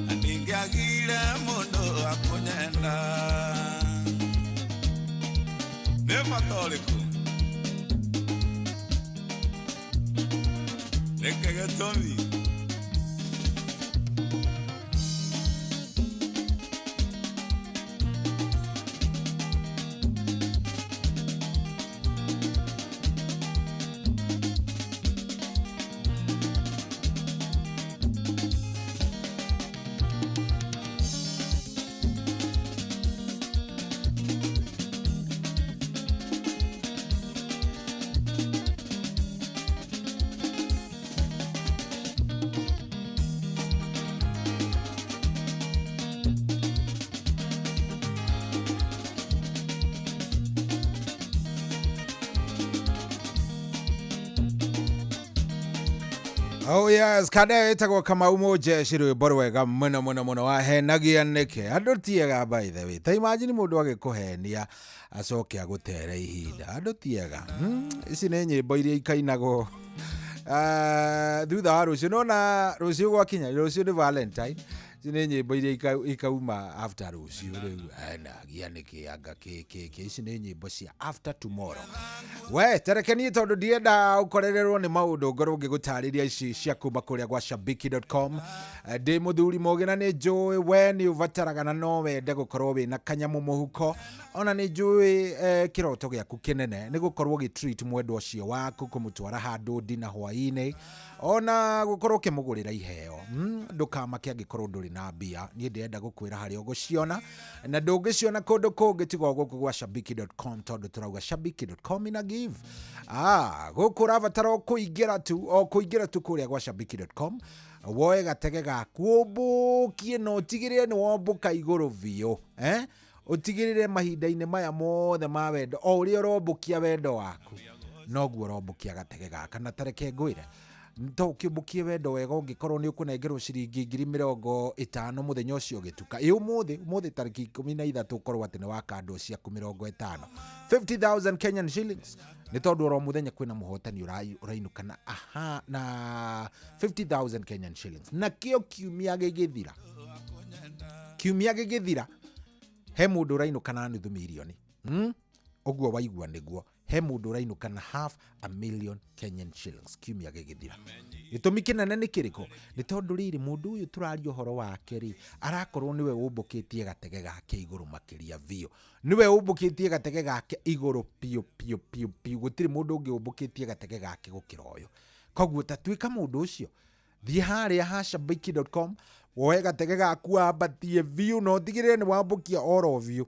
na ndingĩagire mũndũ akũnyenda. Nĩ bata ũrĩkũ? Nĩkĩ gĩtũmi? Oh yes, kada ĩtagwo Kamau Mũnjeshi rwĩmbo rwega mũno mũno mũno wahenagia nĩkĩ andũ tiega by the way. Ta imagine mũndũ agĩkũhenia acoke agũtere ihinda andũ tiega. Ici nĩ nyĩmbo iria ikainagwo thutha wa rũciũ nona rũciũ gwakinya rũciũ nĩ Valentine. Ici nĩ nyĩmbo iria ikauma after rũciũ rĩu henagia nĩkĩ anga kĩ ici nĩ nyĩmbo cia after tomorrow. We tereke niĩ tondũ ndienda ũkorererwo nĩ maũndũ ngorwo ngĩgũtarĩria ici cia kuma kũrĩa gwa shabiki.com. Ndĩ mũthuri mũgĩ na nĩ njũĩ we nĩ ũbataraga na no wende gũkorwo wĩna kanyamũ mũhuko ona nĩ njũĩ kĩroto gĩaku kĩnene nĩ gũkorwo ũgĩ-treat mwendwa ũcio waku kũmũtwara handũ ndina hwaĩ-inĩ ona gũkorwo ũkĩmũgũrĩra iheo. Ndũkamake angĩkorwo ndũrĩ na mbia niĩ ndĩrenda gũkwĩra harĩa ũgũciona na ndũngĩciona kũndũ kũngĩ tiga o gũkũ gwa shabiki.com tondũ tũrauga shabiki.com ina give. Gũkũ ũrabatara o kũingĩra tu kũrĩa gwa shabiki.com woe gatege gaku ũmbũkie na ũtigĩrĩre nĩ wombũka igũrũ biũ ũtigĩrĩre mahinda-inĩ maya mothe ma wendo o ũrĩa ũrombũkia wendo waku noguo ũrombũkia gatege gaka. Na tareke ngwĩre to ũkĩũmbũkie wendo wega ũngĩkorwo nĩ ũkũnengerwo ciringi 50,000 mũthenya ũcio ũgĩtuka. Ĩ ũmũthĩ tarĩki 13 ũkorwo atĩ nĩ wakandwo ciaku 50, 50,000 Kenyan shillings nĩ tondũ oro mũthenya kwĩna mũhotani ũrainũka na aha na 50,000 Kenyan shillings. Na kĩo kiumia gĩgĩthira he mũndũ ũrainũka na nuthu mirioni. Ũguo waigua nĩguo he mũndũ ũrainũka na 500,000 Kenyan shillings kiumia gĩgĩthira. Gĩtũmi kĩnene nĩ kĩrĩkũ? Nĩ tondũ rĩrĩ mũndũ ũyũ tũraria ũhoro wake rĩ arakorwo nĩwe ũmbũkĩtie gatege gake igũrũ makĩria biũ. Nĩwe ũmbũkĩtie gatege gake igũrũ biũ biũ biũ biũ. Gũtirĩ mũndũ ũngĩ ũmbũkĩtie gatege gake gũkĩra ũyũ. Koguo ta tuĩka mũndũ ũcio thiĩ harĩa ha shabiki.com woe gatege gaku wambatie biũ na ũtigĩrĩre nĩ wambũkia oro biũ.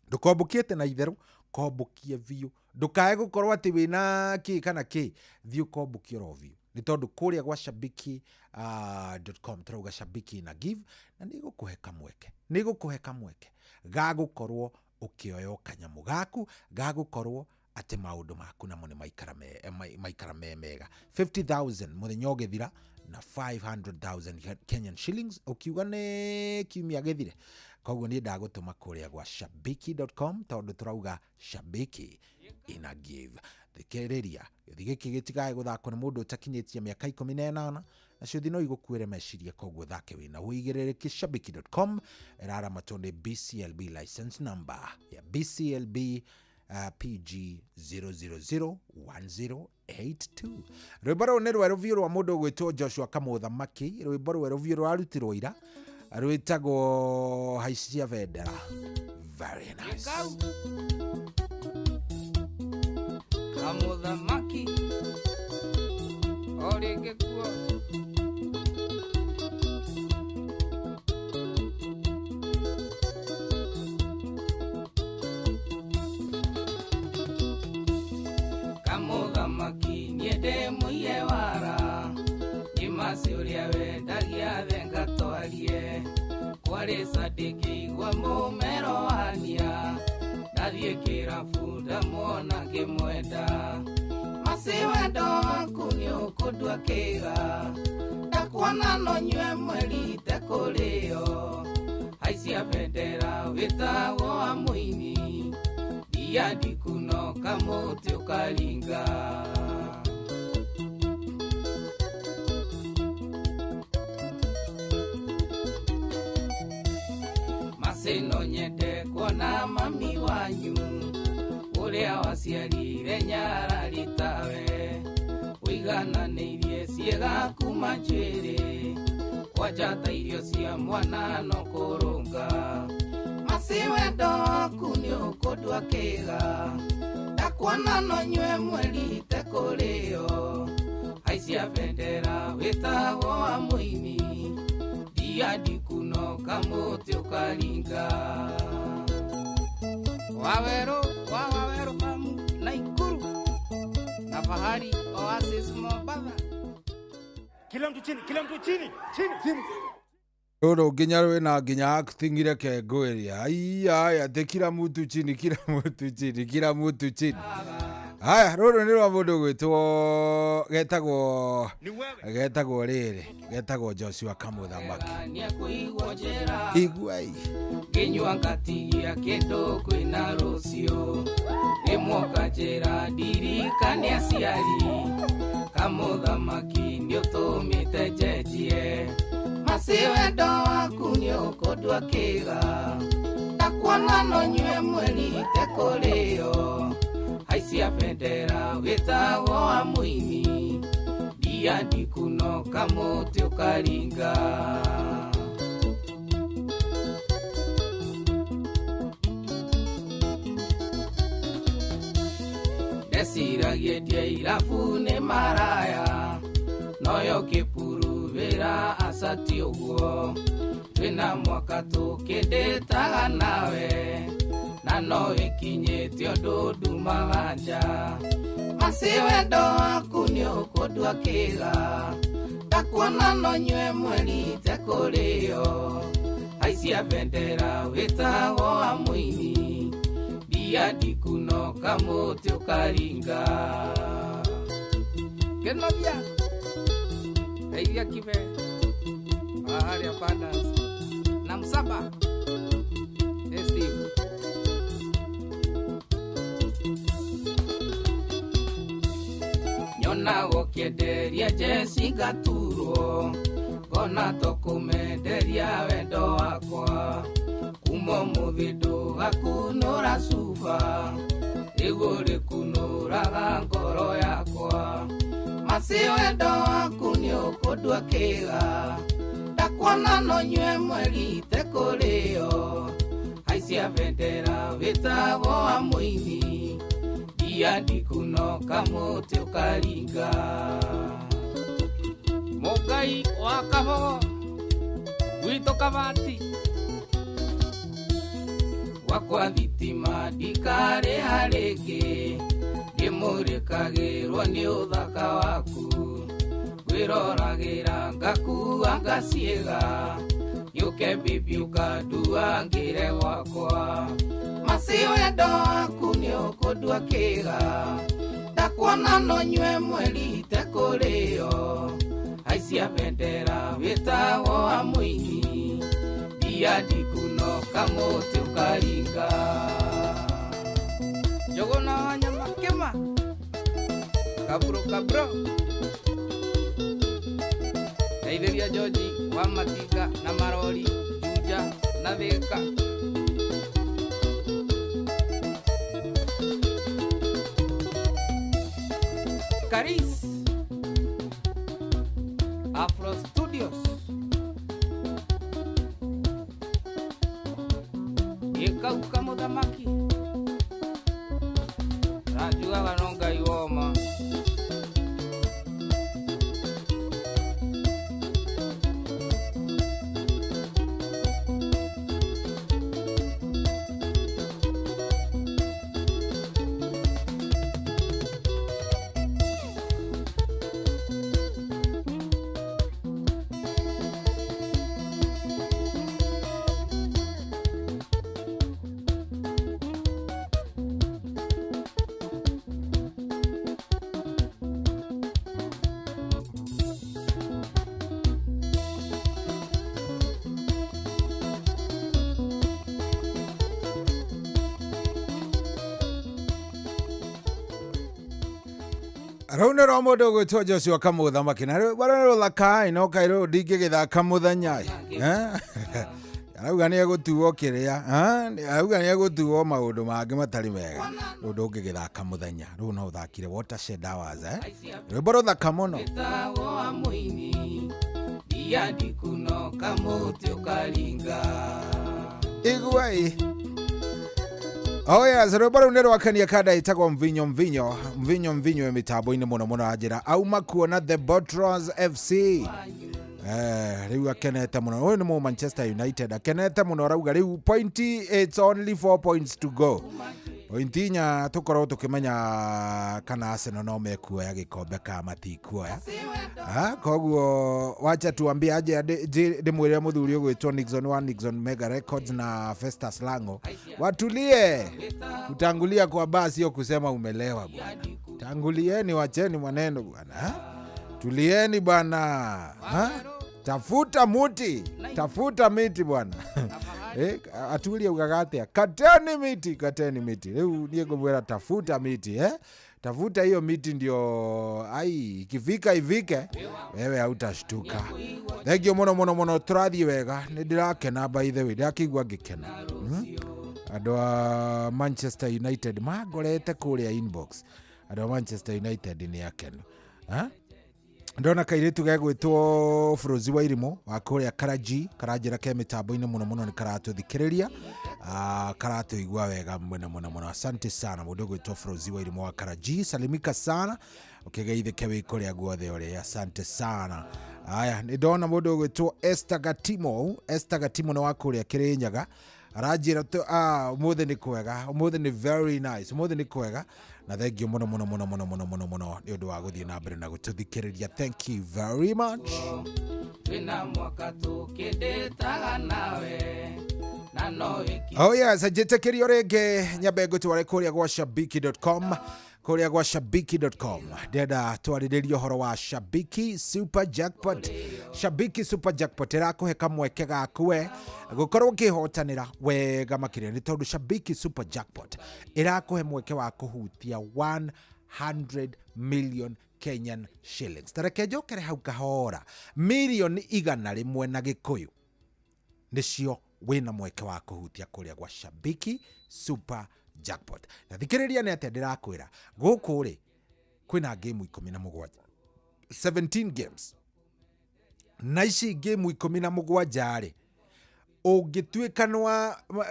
Ndũkombũkĩte na itherũ kombũkie biũ ndukae gukorwo ati wina ki kana ki thiĩ ũkombũkie oro biũ nĩ tondũ kũrĩa gwa shabiki.com turauga shabiki na give na nĩ gũkũhe kamweke nĩ gũkũhe kamweke ga gũkorwo ũkĩoya kanyamũ gaku ga gũkorwo atĩ maũndũ maku namo nĩ maikara me mega. 50,000 mũthenya ũgĩthira na 500,000 Kenyan shillings ukiuga nĩ kiumia gĩthire. Koguo niĩ ndagũtũma kũrĩa gwa shabiki.com tondũ tũrauga shabiki ina give. Thikĩrĩria Ciũthi gĩkĩ gĩtigae gũthakwo nĩ mũndũ ũtakinyĩtie mĩaka 18, na ciũthi no igũkuĩre meciria, koguo thake wĩna ũigĩrĩrĩki. Shabiki.com ĩraramatwo nĩ BCLB license number ya BCLB PG 0001082. Rwĩmbo rũrũ nĩ rwerũ biũ rwa mũndũ ũgwĩtwo Joshua Kamũthamaki, rwĩmbo rwerũ biũ rwarutirwo ira, rwĩtagwo Haicia Bendera. Very nice. Kamũthamaki o rĩngĩ kuo. Kamũthamaki, niĩ ndĩ mũiye wara nĩ maci ũrĩa wendagia thenga twarie kwarĩ candĩkĩigua mũmero wania ndathiĩ kĩrabu ndamuona ngĩmwenda. Maci wendo waku nĩ ũkũndua kĩga, ndakuona no nyue mweri tekũrĩo. Haicia bendera wĩtagwo wa mũini ndia ndikuno kamũtĩ ũkaringa. Maci no nyende kuona mami wanyu ũrĩa waciarire nyarari tawe, ũigananĩirie ciĩga kuma njuĩrĩ kwanja ta irio cia mwana no kũrũnga. Maci wendo waku nĩ ũkũndua kĩga, ndakuona no nyue mweri tekũrĩo. Haicia bendera wĩtagwo wa mũini ndia ndikuno kamũtĩ ũkaringa. Wawerũ wa Wawerũ famu Naikuru na Fahari Oasis Mombatha. Kila mtu chini, kila mtu chini, chini, chini. Rũrũ nginya rwĩna nginya acting, reke ngwĩre, aiya, atĩ kila mtu chini, kila mtu chini, kila mtu chini. Haya, rũrũ nĩ rwa mũndũ gwĩtwo getagwo getagwo rĩrĩ getagwo Joshua Kamũthamaki. Nĩekũigwo njĩra. Iguai. Ngĩnyua ngatigia kĩndũ kwĩna rũciũ rĩmwe njĩra ndirikane aciari. Kamũthamaki, nĩũtũmĩte njenjie. Maci wendo waku nĩ ũkũndua kĩga, ndakuona no nyue mweri tekũrĩo. Haicia bendera wĩtagwo wa mũini ndia ndikuno kamũtĩ ũkaringa. Ndeciragie ndie irabu nĩ maraya noyo kĩpuru wĩra acati ũguo twĩna mwaka tũkĩndĩtaga nawe na no ĩkinyĩte ũndũ ndumaga nja. Maci wendo waku nĩ ũkũndua kĩga, ndakuona no nyue mweri tekũrĩo. Haicia bendera wĩtagwo wa mũini ndia ndikuno kamũtĩ ũkaringa. Kĩnovia Eiria Kibe Baharia Pandas na Msaba. Hey Steve. Nyona gũkĩenderia jeci ngaturwo ngona tũkũmenderia wendo wakwa kuma ũmũthĩ ndũgakunũra cuba rĩu ũrĩkunũraga ngoro yakwa. Maci wendo waku nĩ ũkũndua kĩga, ndakuona no nyue mweri tekũrĩo. Haicia bendera wĩtagwo wa mũini ndia ndikuno kamũtĩ ũkaringa. Mũngai wa Kabogo gwitũ Kabati gwakwa thitima ndikarĩha rĩngĩ, ndĩmũrĩkagĩrwo nĩ ũthaka waku ngwĩroragĩra ngakua ngaciĩga gĩũke bibi ũkanduangĩre gwakwa. Maci wendo waku nĩ ũkũndua kĩga, ndakuona no nyue mweri tekũrĩo. Haicia bendera wĩtagwo wa mũini ndia ndikuno kamũtĩ ũkaringa. Njũgũna wa nyama kĩma. Kabro kabro. Ndeithĩria George wa Matinga na Marori, Juja na Thika. Karis Afro Studios. Ikauka muthamaki. Rajugaga no Ngai woma. Rau nä ro må ndå gwä two Joshua Kamũthamaki na rä rå rå no kaä rå ndingä gä thaka må thenya arauga nä egå tuo kä rä a arauga nä egå tuo maå ndå mangä matarä mega rå ndå ngä gä thaka må thenya rä u no å thakire Watershed Hours rwä mbo rå thaka må no. Wĩtagwo wa mũini ndia ndikuno kamũtĩ ũkaringa. Igua ĩ. Oh yes, rwĩmbo rũu nĩ rwakenia kanda ĩtagwo mvinyo mvinyo mvinyo mvinyo ya mĩtambo-inĩ mũno mũno anjĩra auma kuona the Botros FC. Rĩu akenete mũno ũyũ nĩ mũ Manchester United akenete mũno arauga rĩu point it's only 4 points to go. Point inya tũkorwo tũkĩmenya kana Arsenal no mekuoya gĩkombe ka matikuoya. Koguo wacha tuambie aje ndĩmwĩre mũthuri ũgwĩtwo Nixon wa Nixon Mega Records na Festus Lango watulie. Kutangulia kwa baa sio kusema umelewa bwana. Tangulieni, wacheni maneno bwana. Tulieni bwana. Tafuta muti, tafuta miti bwana. Atulie ugagatea. Kateni miti, kateni miti. Leo niye ngomwera tafuta miti, Tafuta hiyo miti ndio ai ikifika ivike wewe hautashtuka. Thank you muno muno muno turathie wega ni ndirakena by the way ndakigwa ngikena. Andũ a Manchester United mangorete kũrĩa inbox. Andũ a Manchester United nĩ akenu. Ndona kairĩtu gegwĩtwo Frozi wa Irimũ wa kũrĩa Karaji karanjĩra ke mĩtambo-inĩ mũno mũno nĩ karatũthikĩrĩria karatũigua wega mũno mũno mũno. Asante sana mũndũ ũgwĩtwo Frozi wa Irimũ wa Karaji, salimika sana ũkĩgeithĩke wĩ kũrĩa guothe ũrĩ, asante sana. Aya nĩ ndona mũndũ ũgwĩtwo Esther Gatimo. Esther Gatimo nĩ wa kũrĩa Kĩrĩnyaga aranjĩra ũmũthĩ nĩ kwega, ũmũthĩ nĩ very nice, ũmũthĩ nĩ kwega na thank you muno muno muno muno muno muno muno nĩ ũndũ wa gũthiĩ na mbere na gũtũthikĩrĩria. Thank you very much. Twĩna mwaka tũkĩndĩtaga nawe na no ĩki. Oh yes, njĩtĩkĩrio rĩngĩ nyambe ngũtware kũrĩa gwa shabiki.com, kũrĩa gwa shabiki.com ndĩrenda twarĩrĩrie ũhoro wa Shabiki Super Jackpot. Shabiki Super Jackpot ĩrakũhe kamweke gaku we gũkorwo ũkĩhotanĩra wega makĩria nĩ tondũ Shabiki Super Jackpot ĩrakũhe mweke wa kũhutia 100 million Kenyan shillings. Tareke njokere hau kahora, mirioni 100 na Gĩkũyũ nĩcio wĩna mweke wa kũhutia kũrĩa gwa Shabiki Super Jackpot. Na thikĩrĩria nĩ atĩa ndĩrakwĩra gũkũ rĩ kwĩna game 17, 17 games, na ici game 17 rĩ ũngĩtuĩka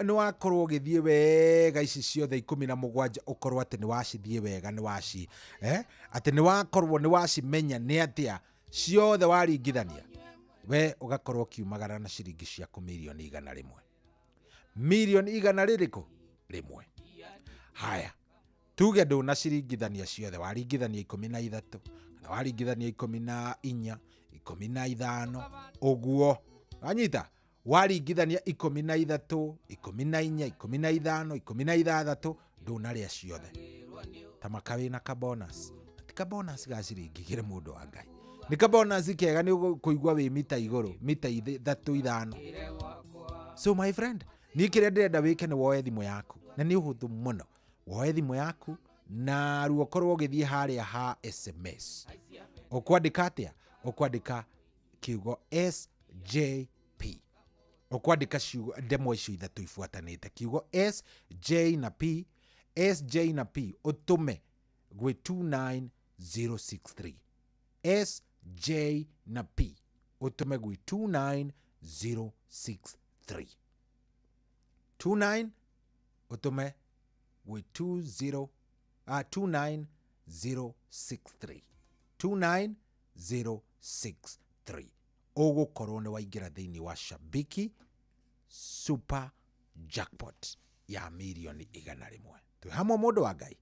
nĩ wakorwo ũgĩthiĩ wega ici ciothe 17 ũkorwo atĩ nĩ wacithiĩ wega nĩ waci atĩ nĩ wakorwo nĩ wacimenya nĩ atĩa ciothe waringithania we ũgakorwo ũkiumagara na ciringi ciaku mirioni 100. Mirioni 100 rĩrĩkũ? Rĩmwe. Haya, tuge ndũnaciringithania ciothe, waringithania 13 kana waringithania 14, 15 ũguo wanyita, waringithania 13, 14, 15, 16 ndũnarĩa ciothe ta maka wĩna ka bonus. Ti ka bonus ga ciringi igĩrĩ mũndũ wa Ngai, nĩ ka bonus kega nĩ ũkũigua wĩ mita igũrũ, mita 3 5. So my friend, niĩ kĩrĩa ndĩrenda wĩke nĩ woe thimũ yaku, na nĩ ũhũthũ mũno. Woe thimũ yaku Na ruoko rwo ũgĩthiĩ harĩa ha SMS. Ũkwandĩka atĩa? Ũkwandĩka kiugo SJP. Ũkwandĩka ciugo ndemwa icio ithatũ ibuatanĩte, kiugo S J na P, S J na P, ũtũme gwĩ 29063. S J na P ũtũme gwĩ 29063. 29 ũtũme gwĩ 20 29063, 29063. Ũgũkorwo nĩ waingĩra thĩinĩ wa Shabiki Super Jackpot ya 100,000,000. Twĩ hamwe mũndũ wa Ngai.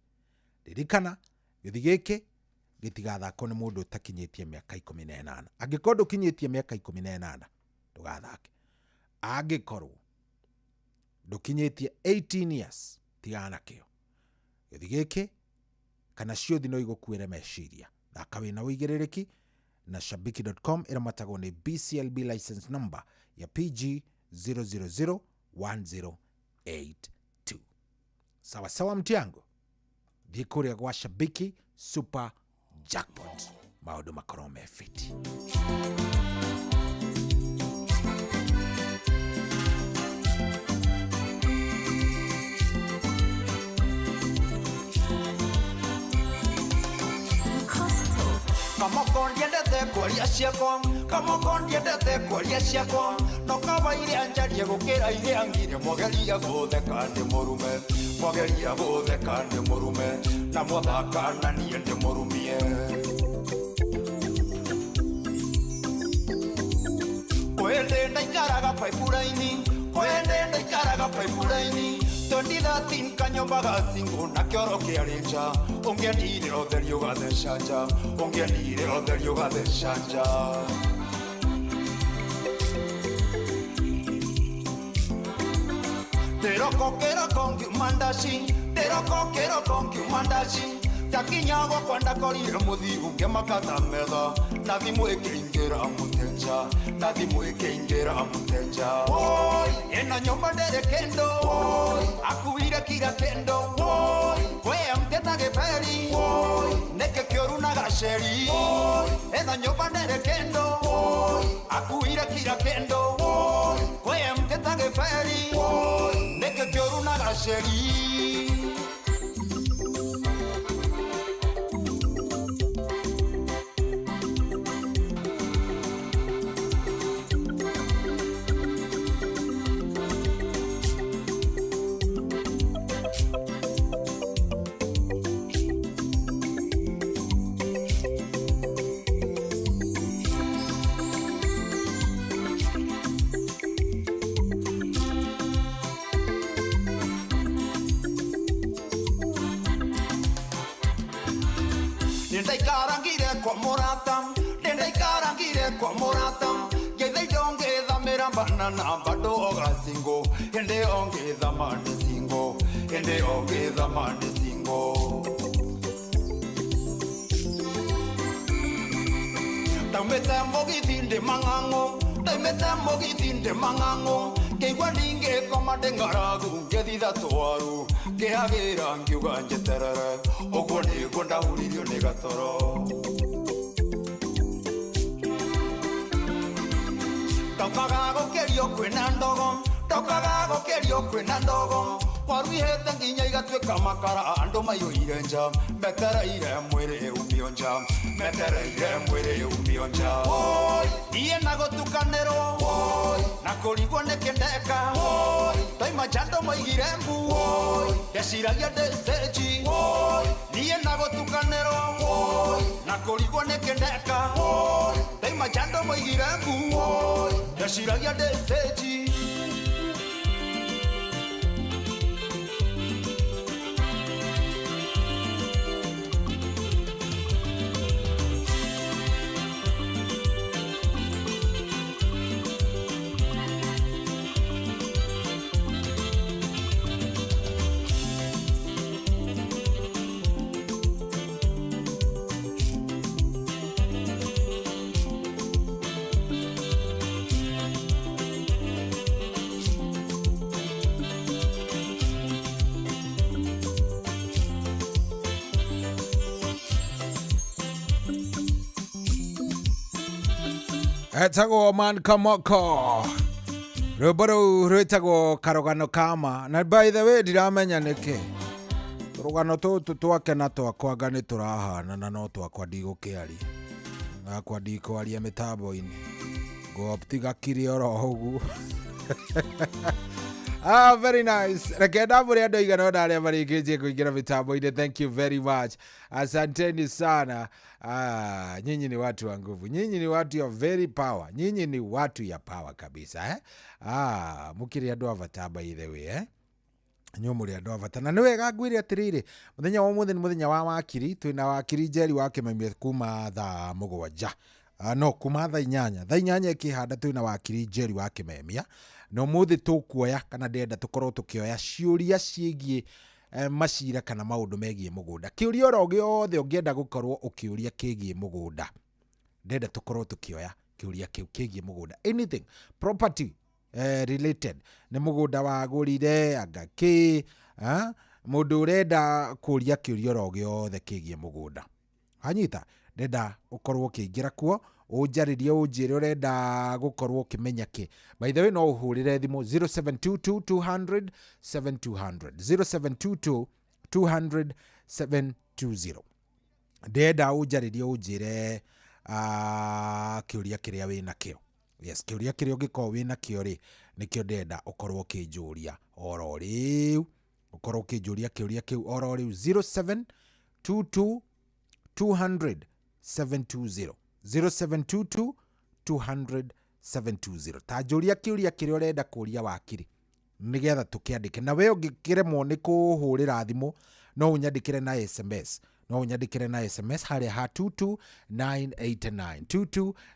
Ririkana gĩthi gĩkĩ gĩtigathakwo nĩ mũndũ ũtakinyĩtie mĩaka 18. Angĩkorwo ndũkinyĩtie mĩaka 18, ndũgathake. Angĩkorwo ndũkinyĩtie 18 years, tigana nakĩo. Gĩthi gĩkĩ kana ciũthi no igũkuĩre meciria. Thaka wĩna ũigĩrĩrĩki na shabiki.com ĩramatagwo nĩ BCLB license number ya PG 0001082. Sawa sawa mtiango, thiĩ kũrĩa gwa Shabiki Super Jackpot, maũndũ makorwo me fiti. Kamoko ndiendete kwaria ciakwa, kamoko ndiendete kwaria ciakwa, no kaba iria njarie gũkĩra iria ngire. Mwageria gũtheka ndĩ mũrume, mwageria gũtheka ndĩ mũrume, na mwathaka na niĩ ndĩ mũrumie. Kwende ndaikaraga pipeline, kwende ndaikaraga pipeline, 2013 kanyomba gacingo na kĩoro kĩarĩ nja, ũngĩendire ũtheri ũgatheca nja, ũngĩendire ũtheri ũgatheca nja. Ndĩroko kĩroko ngiuma ndaci, ndĩroko kĩroko ngiuma ndaci, ndakinya gwakwa ndakorire mũthiu ngĩmaka ta metha, na thimũ ĩkĩingĩra mũtenja, na thimũ ĩkĩingĩra mũtenja. Woi, ĩno nyũmba ndĩrĩ kĩndũ, woi, akuire kira kĩndũ, woi, we mteta gĩberi, woi, nĩkĩ kĩũru na gaceri, woi, ĩno nyũmba ndĩrĩ kĩndũ, woi, akuire kira kĩndũ, woi, we mteta gĩberi, woi, nĩkĩ kĩũru na gaceri. Ndaikarangire kwa mũrata, ndaikarangire kwa mũrata, ngeitha indo ngĩthamĩra banana bado ogacingo, hĩndĩ ĩyo ngĩthama ndĩ single, hĩndĩ ĩyo ngĩthama ndĩ single. Ndaumĩte mũgithi ndĩ mang'ang'o, ndaumĩte mũgithi ndĩ mang'ang'o, ngĩigua ningĩkoma ndĩ ng'aragu, ngĩthitha twaru, ngĩhagĩra ngiuga njeterere, ũguo nĩguo ndahuririo nĩ gatoro. Ndokaga gũkĩrio kwĩna ndogo, ndokaga gũkĩrio kwĩna ndogo, waruihĩte nginya igatuĩka makara, andũ maiyũire nja, metereire mwĩrĩ umio nja, metereire mwĩrĩ umio nja. Woi, niĩ na gũtukanĩrwo, woi, na kũrigwo nĩkĩ ndeka, woi, ndauma nja andũ maigire mbu, woi, ndeciragia ndĩ stage, woi, niĩ na gũtukanĩrwo, woi, na kũrigwo nĩkĩ ndeka, woi, ndauma nja andũ maigire mbu, woi, ndeciragia ndĩ stage. Etagwo Man Kamoko, rwĩmbo rũu rwĩtagwo Karũgano Kama. Na by the way, ndiramenya nĩkĩ tũrũgano tũtũ twake na twakwa anga nĩ tũrahanana, no twakwa ndigũkĩaria, gakwa ndikwaria mĩtambo-inĩ, ngoptiga kiri oro ũguo. Ah, very nice. Reke ndambũre andũ aigana ũna arĩa marĩkĩtie kũingĩra mĩtambo-inĩ. Thank you very much. Asanteni sana. Ah, nyinyi ni watu wa nguvu. Nyinyi ni watu ya very power. Nyinyi ni watu ya power kabisa, eh? Ah, mukiri andũ a bata by the way, eh? Inyuĩ mũrĩ andũ a bata na nĩ wega ngwĩre atĩrĩrĩ, mũthenya wa ũmũthĩ nĩ mũthenya wa wakiri. Twĩna wakiri Njeri wa Kĩmemia kuma thaa 7, no kuma thaa 8, thaa 8 ĩkĩhanda twĩna wakiri Njeri wa Kĩmemia. Na ũmũthĩ tũkuoya, kana ndĩrenda tũkorwo tũkĩoya ciũria ciĩgiĩ macira kana maũndũ megiĩ mũgũnda. Kĩũria oro gĩothe ũngĩenda gũkorwo ũkĩũria kĩgiĩ mũgũnda, ndĩrenda tũkorwo tũkĩoya kĩũria kĩu kĩgiĩ mũgũnda, anything property related, nĩ mũgũnda wagũrire anga kĩ, mũndũ ũrenda kũria kĩũria oro gĩothe kĩgiĩ mũgũnda, anyita, ndĩrenda ũkorwo ũkĩingĩra kuo, ũnjarĩrie, ũnjĩre ũrenda gũkorwo ũkĩmenya kĩ. By the way, no ũhũrĩre thimũ 0722 200 7200, 0722 200 720. Ndĩrenda ũnjarĩrie, ũnjĩre kĩũria kĩrĩa wĩ nakĩo. Yes, kĩũria kĩrĩa ũngĩkorwo wĩ nakĩo rĩ, nĩkĩo ndĩrenda ũkorwo ũkĩnjũria oro rĩu, ũkorwo ũkĩnjũria kĩũria kĩu oro rĩu. 0722 200 720, 0722 200 720. Ta njũria kĩũria kĩrĩa ũrenda kũria wakiri, nĩgetha tũkĩandĩke. Na we ũngĩkĩremwo nĩ kũhũrĩra thimũ, no ũnyandĩkĩre na SMS, no ũnyandĩkĩre na SMS harĩa ha 22989,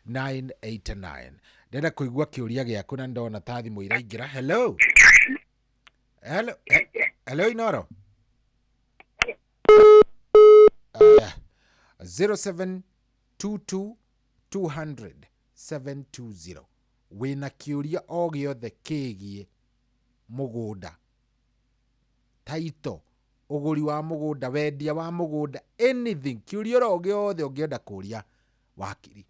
22989. Ndĩrenda kũigua kĩũria gĩaku na ndona ta thimũ iraingĩra. Hello, hello, hello, Inoro. Aya, 0722 200 720. Wĩna kĩũria o gĩothe kĩgiĩ mũgũnda, taito, ũgũri wa mũgũnda, wendia wa mũgũnda, anything, kĩũria oro gĩothe ũngĩenda kũria wakiri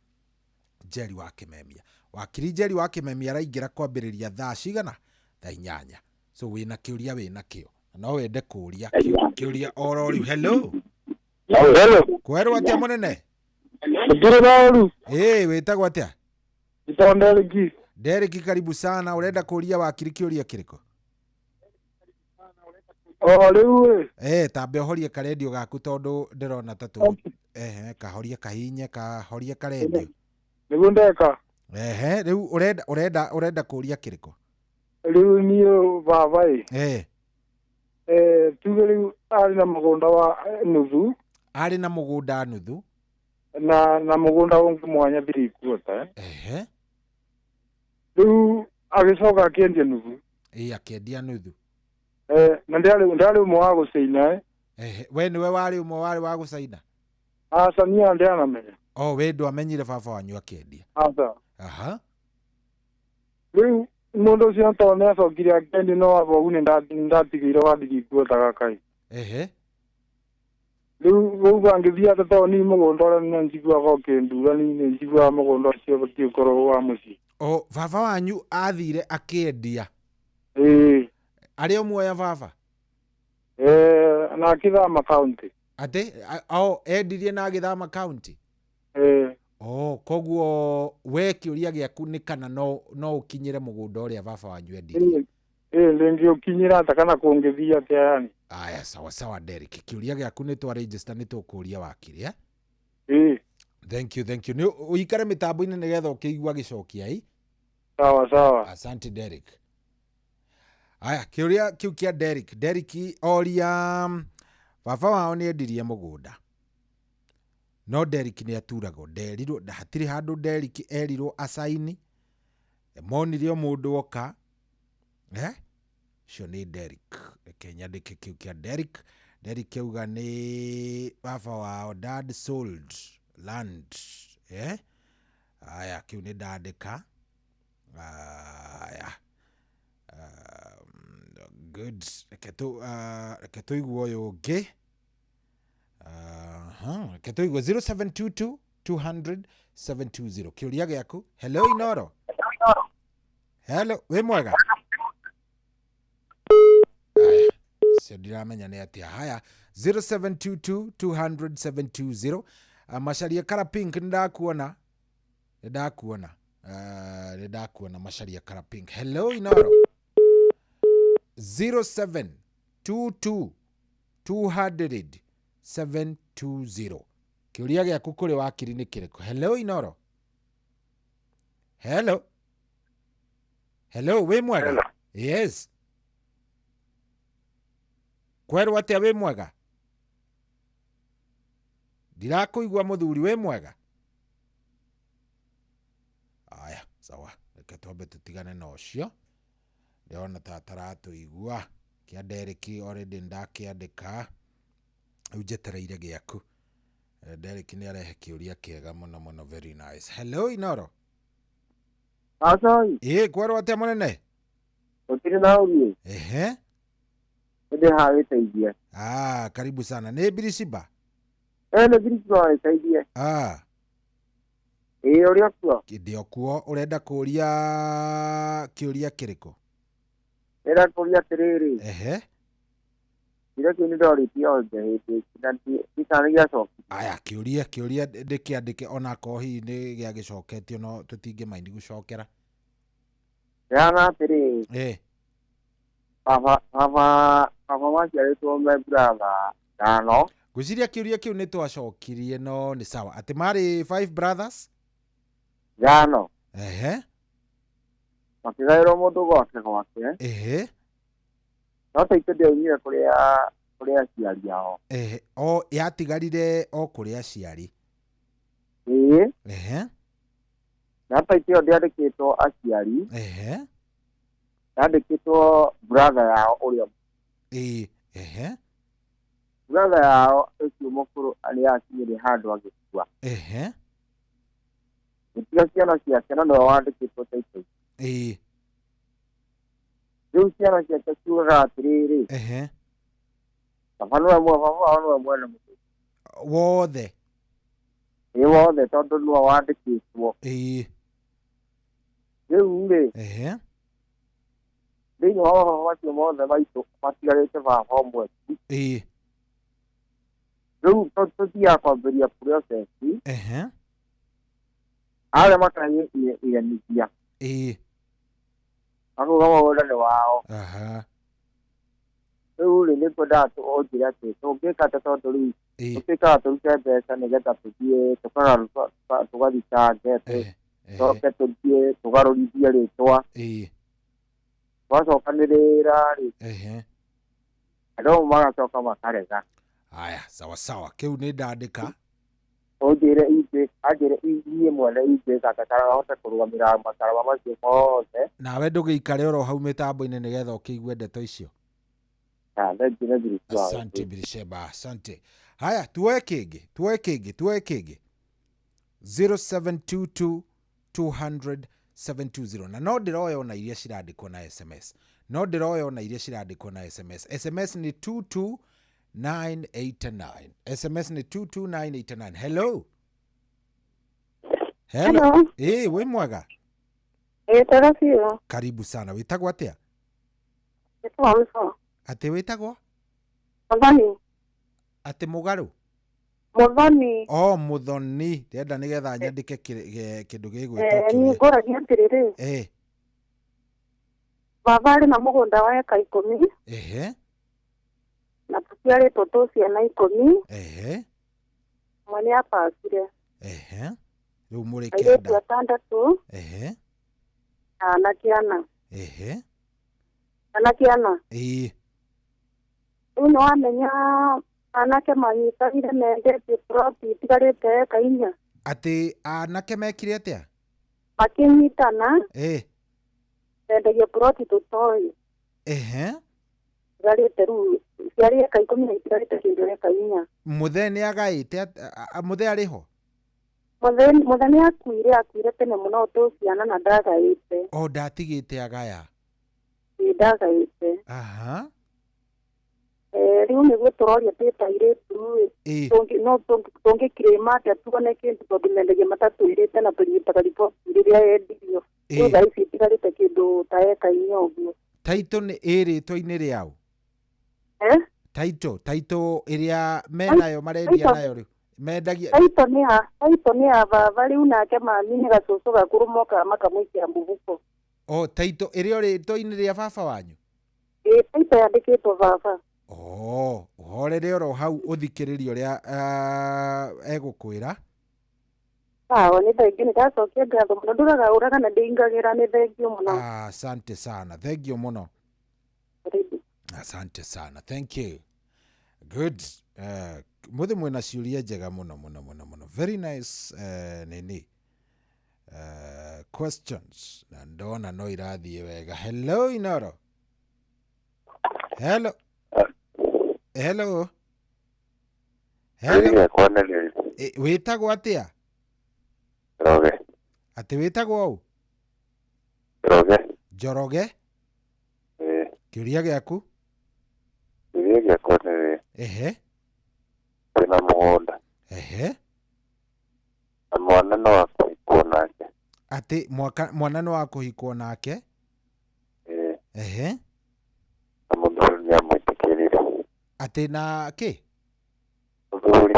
Njeri wa Kĩmemia. Wakiri Njeri wa Kĩmemia araingĩra kwambĩrĩria thaa cigana? Thaa 8. So wĩna kĩũria, wĩna kĩo na no wende kũria kĩũria oro rĩu. Hello. Hello. Kwerwo atĩa mũnene? Ndire na ũru. Ĩĩ, wĩtagwo atĩa? Njĩtagwo Derek. Derek, karibu sana. Ũrenda kũria wakiri kĩũria kĩrĩkũ? O rĩu ĩ. Tambe ũhorie karendio gaku tondũ ndĩrona ta tũ. Ehe, kahorie, kahinye, kahorie karendio. Nĩguo ndeka. Ehe, rĩu ũrenda kũria kĩrĩkũ? Rĩu niĩ baba ĩ. Tuge rĩu arĩ na mũgũnda wa nuthu. Arĩ na mũgũnda nuthu. Na mũgũnda ũngĩ mwanya 3/4. Ehe. Rĩu agĩcoka akĩendia nuthu. Ĩĩ, akĩendia nuthu. Na ndiarĩ ũmwe wa gũcaina. Ehe, we nĩwe warĩ ũmwe warĩ wa gũcaina? Aca, niĩ ndianamenya. Oh, we ndwamenyire baba wanyu akĩendia? Aca. Aha. Rĩu mũndũ ũcio tondũ nĩacokire akĩendia, no baba ũguo nĩndatigĩire wa 3/4 gakai. Ehe. Rĩu bangĩthiĩ atĩ tondũ niĩ mũgũnda ũrĩa nĩ njiguaga ũkĩndura, niĩ nĩ njiguaga mũgũnda ũcio ũbatiĩ ũkorwo wa mũciĩ. O, baba wanyu athire akĩendia? Ĩĩ. Arĩ o muoya baba? Na akĩthama county. Atĩ? O, endirie na agĩthama county? Ĩĩ. Oh, koguo we kĩũria gĩaku nĩ kana no ũkinyĩre mũgũnda ũrĩa baba wanyu endirie? Ĩĩ, ndĩngĩũkinyĩra ata kana kũngĩthiĩ atĩa yani. Aya, sawa sawa Derek. Kĩũria gĩaku nĩ twa register, nĩ tũkũria wakiri, eh? Ĩĩ. Thank you, thank you. Nĩ ũikare mĩtambo-inĩ nĩgetha ũkĩigua gĩcokia, ĩ? Sawa sawa. Asante Derek. Aya, kĩũria kĩu kĩa Derek. Derek oria baba wao nĩ endirie mũgũnda. No Derek nĩ aturagwo, nderirwo, hatirĩ handũ Derek erirwo acaini. Monire o mũndũ oka. Ũcio nĩ Derek. Reke nyandĩke kĩu kĩa Derek. Derek auga nĩ baba wao, dad sold land. Aya, kĩu nĩ ndandĩka. Aya. Good. Reke tũigue ũyũ ũngĩ. Reke tũigue 0722 200 720. Kĩũria gĩaku. Hello Inoro. Hello, wĩ mwega? Aya, cio ndiramenya nĩ atĩa. Haya, 0722 200 720. Macaria kara pink, nĩndakuona. Nĩndakuona. Nĩndakuona Macaria kara pink. Hello Inoro. 0722 200 720. Kĩũria gĩaku kũrĩ wakiri nĩ kĩrĩkũ? Hello Inoro. Hello. Hello, wĩ mwega? Hello. Yes. Kwerwo atĩa, wĩ mwega? Ndirakũigua mũthuri, wĩ mwega? Aya, sawa, reke twambe tũtigane na ũcio. Ndĩrona ta ataratũigua. Kĩa Derek already ndakĩandĩka. Rĩu njetereire gĩaku. Derek nĩ arehe kĩũria kĩega mũno mũno, very nice. Hello Inoro. Acoi. Ĩ, kwerwo atĩa mũnene? Gũtirĩ na ũruĩ. Ehe. Ndĩ haha wĩteithie. Ah, karibu sana. Nĩ Birisiba? Nĩ Birisiba wĩteithie. Ah. Ĩ, ũrĩ o kuo? Ndĩ o kuo. Ũrenda kũũria kĩũria kĩrĩkũ? Ndĩrenda kũũria atĩrĩrĩ. Ehe. Kĩũria kĩu nĩ ndorĩtie o hĩndĩ na ndikana gĩacokia. Aya, kĩũria kĩũria ndĩkĩandĩke onakorwo hihi nĩ gĩagĩcoketio no tũtingĩmaindi gũcokera. Ndĩrana atĩrĩrĩ. Eh. Baba baba baba maciarĩtwo me brother tano. Ngwĩciria kĩũria kĩu nĩ twacokirie no nĩ sawa. Atĩ marĩ 5 brothers? Ithano. Ehe. Makĩgaĩrwo mũndũ gwake gwake. Ehe. No taitũ ndĩaumire kũrĩa kũrĩ aciari ao. Ehe, o yatigarire o kũrĩ aciari. Ĩĩ. Ehe. Na taitũ ĩyo ndĩandĩkĩtwo aciari. Ehe. Yandĩkĩtwo brother yao ũrĩa. Ĩĩ, ehe. Brother yao ũcio mũkũrũ nĩ akinyire handũ agĩkua. Ehe. Gĩtiga ciana ciake na nĩwe wandĩkĩtwo taitũ. Ĩĩ. Rĩu ciana ciake ciugaga atĩrĩrĩ. Ehe. Baba nĩwe baba wao nĩwe mwene mũtĩ. Wothe. Ĩĩ wothe tondũ nĩwe wandĩkĩtwo. Ĩĩ. Rĩu rĩ. Ehe. Thĩinĩ wa mababa macio mothe maitũ matigarĩte baba ũmwe tu. Ĩĩ. Rĩu tũthiaga kwambĩrĩria process. Ehe. Arĩa makaiganithia. Ĩĩ. Makauga mũgũnda nĩ wao. Aha. Rĩu rĩ nĩ kwendaga ũnjĩre atĩ tũngĩka atĩa tondũ rĩu tũtuĩkaga tũrute mbeca nĩgetha tũthiĩ tũgathitange tũcoke tũthiĩ tũgarũrithie rĩtwa. Ĩĩ. Twacokanĩrĩra rĩ. Ehe. Andũ amwe magacoka makarega. Aya, sawa sawa. Kĩu nĩ ndandĩka. Ũnjĩre anjĩre niĩ mwene ingĩka atĩa kana hote kũrũgamĩrĩra makarama macio mothe. Nawe ndũgĩikare oro hau mĩtambo-inĩ nĩgetha ũkĩigue ndeto icio. Asante Birisheba, asante. Haya, tuoe kĩngĩ, tuoe kĩngĩ, tuoe kĩngĩ. 0722 200 720. Na no ndĩroya ona iria cirandĩkwo na SMS. No ndĩroya ona iria cirandĩkwo na SMS. SMS nĩ 22989. SMS nĩ 22989. Hello. Hello. Hello. Ĩ, wĩ mwega? Ĩ, twega biũ. Karibu sana. Wĩtagwo atĩa? Wĩtagwo Musa. Atĩ wĩtagwo? Muthoni. Atĩ mũgarũ? Muthoni. Oh, Muthoni. Ndĩrenda nĩgetha nyandĩke kĩndũ gĩgwĩtwo Niĩ kĩũria. ngũragia atĩrĩrĩ. Eh. Baba arĩ na mũgũnda wa eka 10. Ehe. Na tũciarĩtwo tũ ciana 10. Ehe. Ũmwe nĩ abacire. Ehe. Rĩu mũrĩ Airĩtu kenda. 6. Ehe. Na anake 4. Ehe. Anake 4. Ĩĩ. Rĩu nĩ wamenya anake manyitanire mendetie ploti itigarĩte eka 4. Atĩ anake mekire atĩa? Makĩnyitana. Ĩĩ. Mendagia ploti tũtoĩ. Ehe. Itigarĩte rĩu ciarĩ eka 10 na itigarĩte kĩndũ eka 4. Mũthee nĩ agaĩte, mũthee arĩ ho? Mũthee nĩ akuire tene mũno tũ ciana na ndagaĩte. O ndatigĩte agaya? Ĩĩ, ndagaĩte. Aha. Rĩu nĩguo tũroria twĩ ta airĩtu rĩ, no tũngĩkirĩma atĩa tuone kĩndũ tondũ mendagia matatwĩrĩte na tũnyitaga riboti rĩrĩa yendirio. Rĩu thaa ici itigarĩte kĩndũ ta eka inya ũguo. Taito nĩ ĩrĩtwa-inĩ rĩao? Taito taito ĩrĩa menayo marendia nayo rĩu mendagia taito nĩ ya baba rĩu nake mami nĩ gacũcũ gakũrũ mokaga makamũikia mũhuko. O taito ĩrĩa rĩtwa-inĩ rĩa baba wanyu? Ĩĩ, taito yandĩkĩtwo baba. Oh, ũhorere oro hau ũthikĩrĩrie ũrĩa egũkwĩra. Sawa, nĩ thengiũ, nĩ ndacokia ngatho mũno, ndũraga ũraga na ndĩingagĩra, nĩ thengiũ mũno. Asante sana, thengiũ mũno. Asante sana, thank you. Good. Mũthĩ mwĩna ciũria njega mũno mũno mũno mũno. Very nice nini questions na ndona no irathiĩ wega. Hello Inoro. Hello. Hello. Hello. Wĩtagwo atĩa? Njoroge. Atĩ wĩtagwo ũ? Njoroge. Njoroge? Ĩĩ. Kĩũria gĩaku? Kĩũria gĩakwa nĩ ehe, kwĩna mũgũnda. Ehe. Na mwana no wa kũhikwo nake. Atĩ mwana no wa kũhikwo nake? Ĩĩ. Ehe. Na mũthuri nĩ amwĩtĩkĩrire. Atĩ na kĩ? Mũthuri.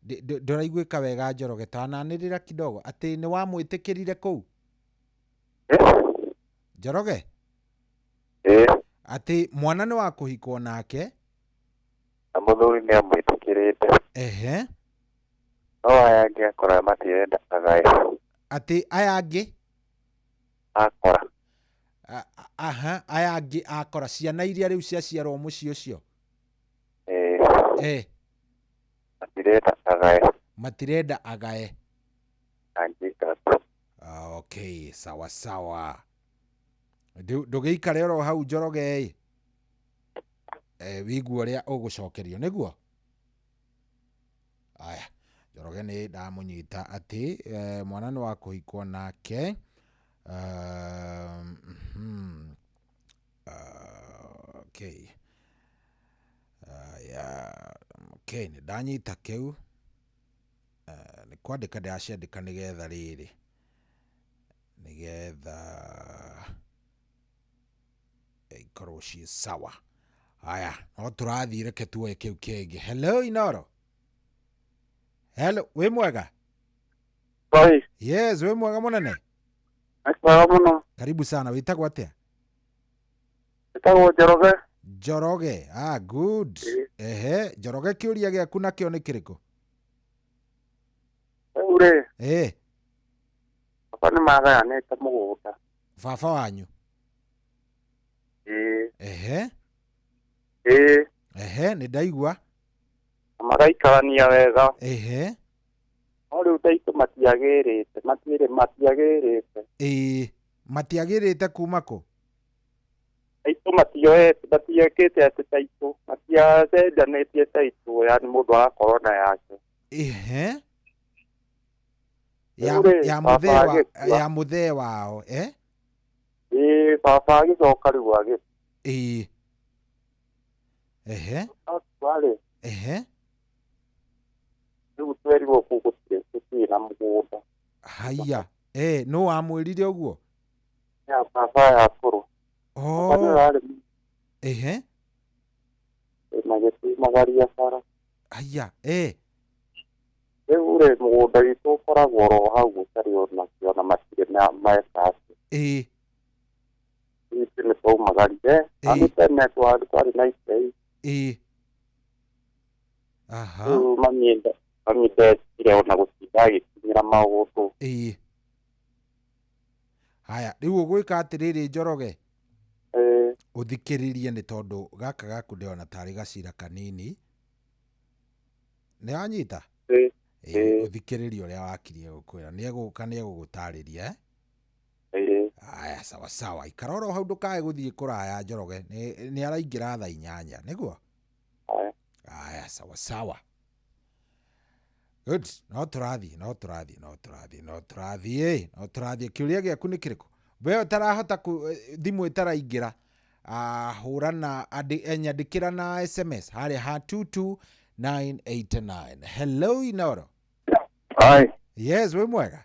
Ndũraiguĩka wega Njoroge, tananĩrĩra kidogo. Atĩ nĩ wamwĩtĩkĩrire kũu? Njoroge? Ĩĩ. Atĩ mwana nĩ wa kũhikwo nake? Na mũthuri nĩ amwĩtĩkĩrĩte. Ehe. No aya angĩ akora matirenda agae. Atĩ aya angĩ? Akora. Aha, aya angĩ akora, ciana iria rĩu ciaciarwo mũciĩ ũcio? Ĩĩ. Matirenda agae. Matirenda agae. Angĩka atĩa? Okay, sawa sawa. Ndũgĩikare oro hau Njoroge ĩ. Wĩigue ũrĩa ũgũcokerio nĩguo? Aya, Njoroge nĩ ndamũnyita atĩ mwana nĩ wa kũhikwo nake. Okay. Aya, okay, nĩ ndanyita kĩu. Nĩ kwandĩka ndĩraciandĩka nĩgetha rĩrĩ, nĩgetha ikorwo ciĩ sawa. Aya, no tũrathiĩ, reke tuoe kĩu kĩngĩ. Hello Inoro. Hello, wĩ mwega? Oi. Yes, wĩ mwega mũnene? Mwega mũno. Karibu sana, wĩtagwo atĩa? Wĩtagwo Njoroge. Njoroge, ah good. Ehe, Njoroge kĩũria gĩaku nakĩo nĩ kĩrĩkũ? Rĩu rĩ, Eh, baba nĩ magayanĩte mũgũnda. Baba wanyu? Ĩĩ. Ehe. Ĩĩ. Ehe, nĩ ndaigua. Na magaikarania wega. Ehe. No rĩu taitũ matiagĩrĩte, matiagĩrĩte. Ĩĩ, matiagĩrĩte kuma kũ? Taitũ matioete, matiekĩte atĩ taitũ, matiacenjanĩtie taitũ, yani mũndũ agakorwo na yake. Ehe. Rĩu rĩ, Ya baba mũthee wa agĩkua. ya mũthee wao, eh? Ĩĩ, baba agĩcoka rĩu agĩkua. Ĩĩ. Ehe. Akua rĩ, Ehe. rĩu twerirwo kũu gũtirĩ na mũgũnda. Haiya. Eh, nũ wamwĩrire ũguo? Ya baba yakũrũ. Baba nĩwe Oh. warĩ Ehe. magĩtumagaria bara. Haiya. Eh. Rĩu rĩ, mũgũnda witũ ũkoragwo oro hau ũtarĩ onakĩo na matirĩ meka atĩa. Ĩĩ. Ithuĩ nĩ twaumagarire, na nĩ tene twarĩ na itei. Ĩĩ. Aha. Rĩu mami ndekire ona gũtinda agĩkinyĩra maũndũ. Ĩĩ. Haya, rĩu ũgwĩka atĩrĩrĩ Njoroge. Ĩĩ. Ũthikĩrĩrie nĩ tondũ gaka gaku ndĩrona tarĩ gacira kanini. Nĩ wanyita? Ĩĩ. Ĩĩ, ũthikĩrĩrie ũrĩa wakirie gũkwĩra. Nĩ egũka nĩ egũgũtarĩria, eh? Ĩĩ. Aya, sawa sawa. Ikara oro hau ndũkae gũthiĩ kũraya Njoroge. Nĩ araingĩra thaa 8, nĩguo? Aya. Aya, sawa sawa. Good. No tũrathiĩ, no tũrathiĩ, no tũrathiĩ, no tũrathiĩ, no tũrathiĩ. Kĩũria gĩaku nĩ kĩrĩkũ? We ũtarahota thimũ ĩtaraingĩra. Hũrana nyandĩkĩra na SMS harĩa ha 22989. Hello Inoro. Hai. Yes, we mwega.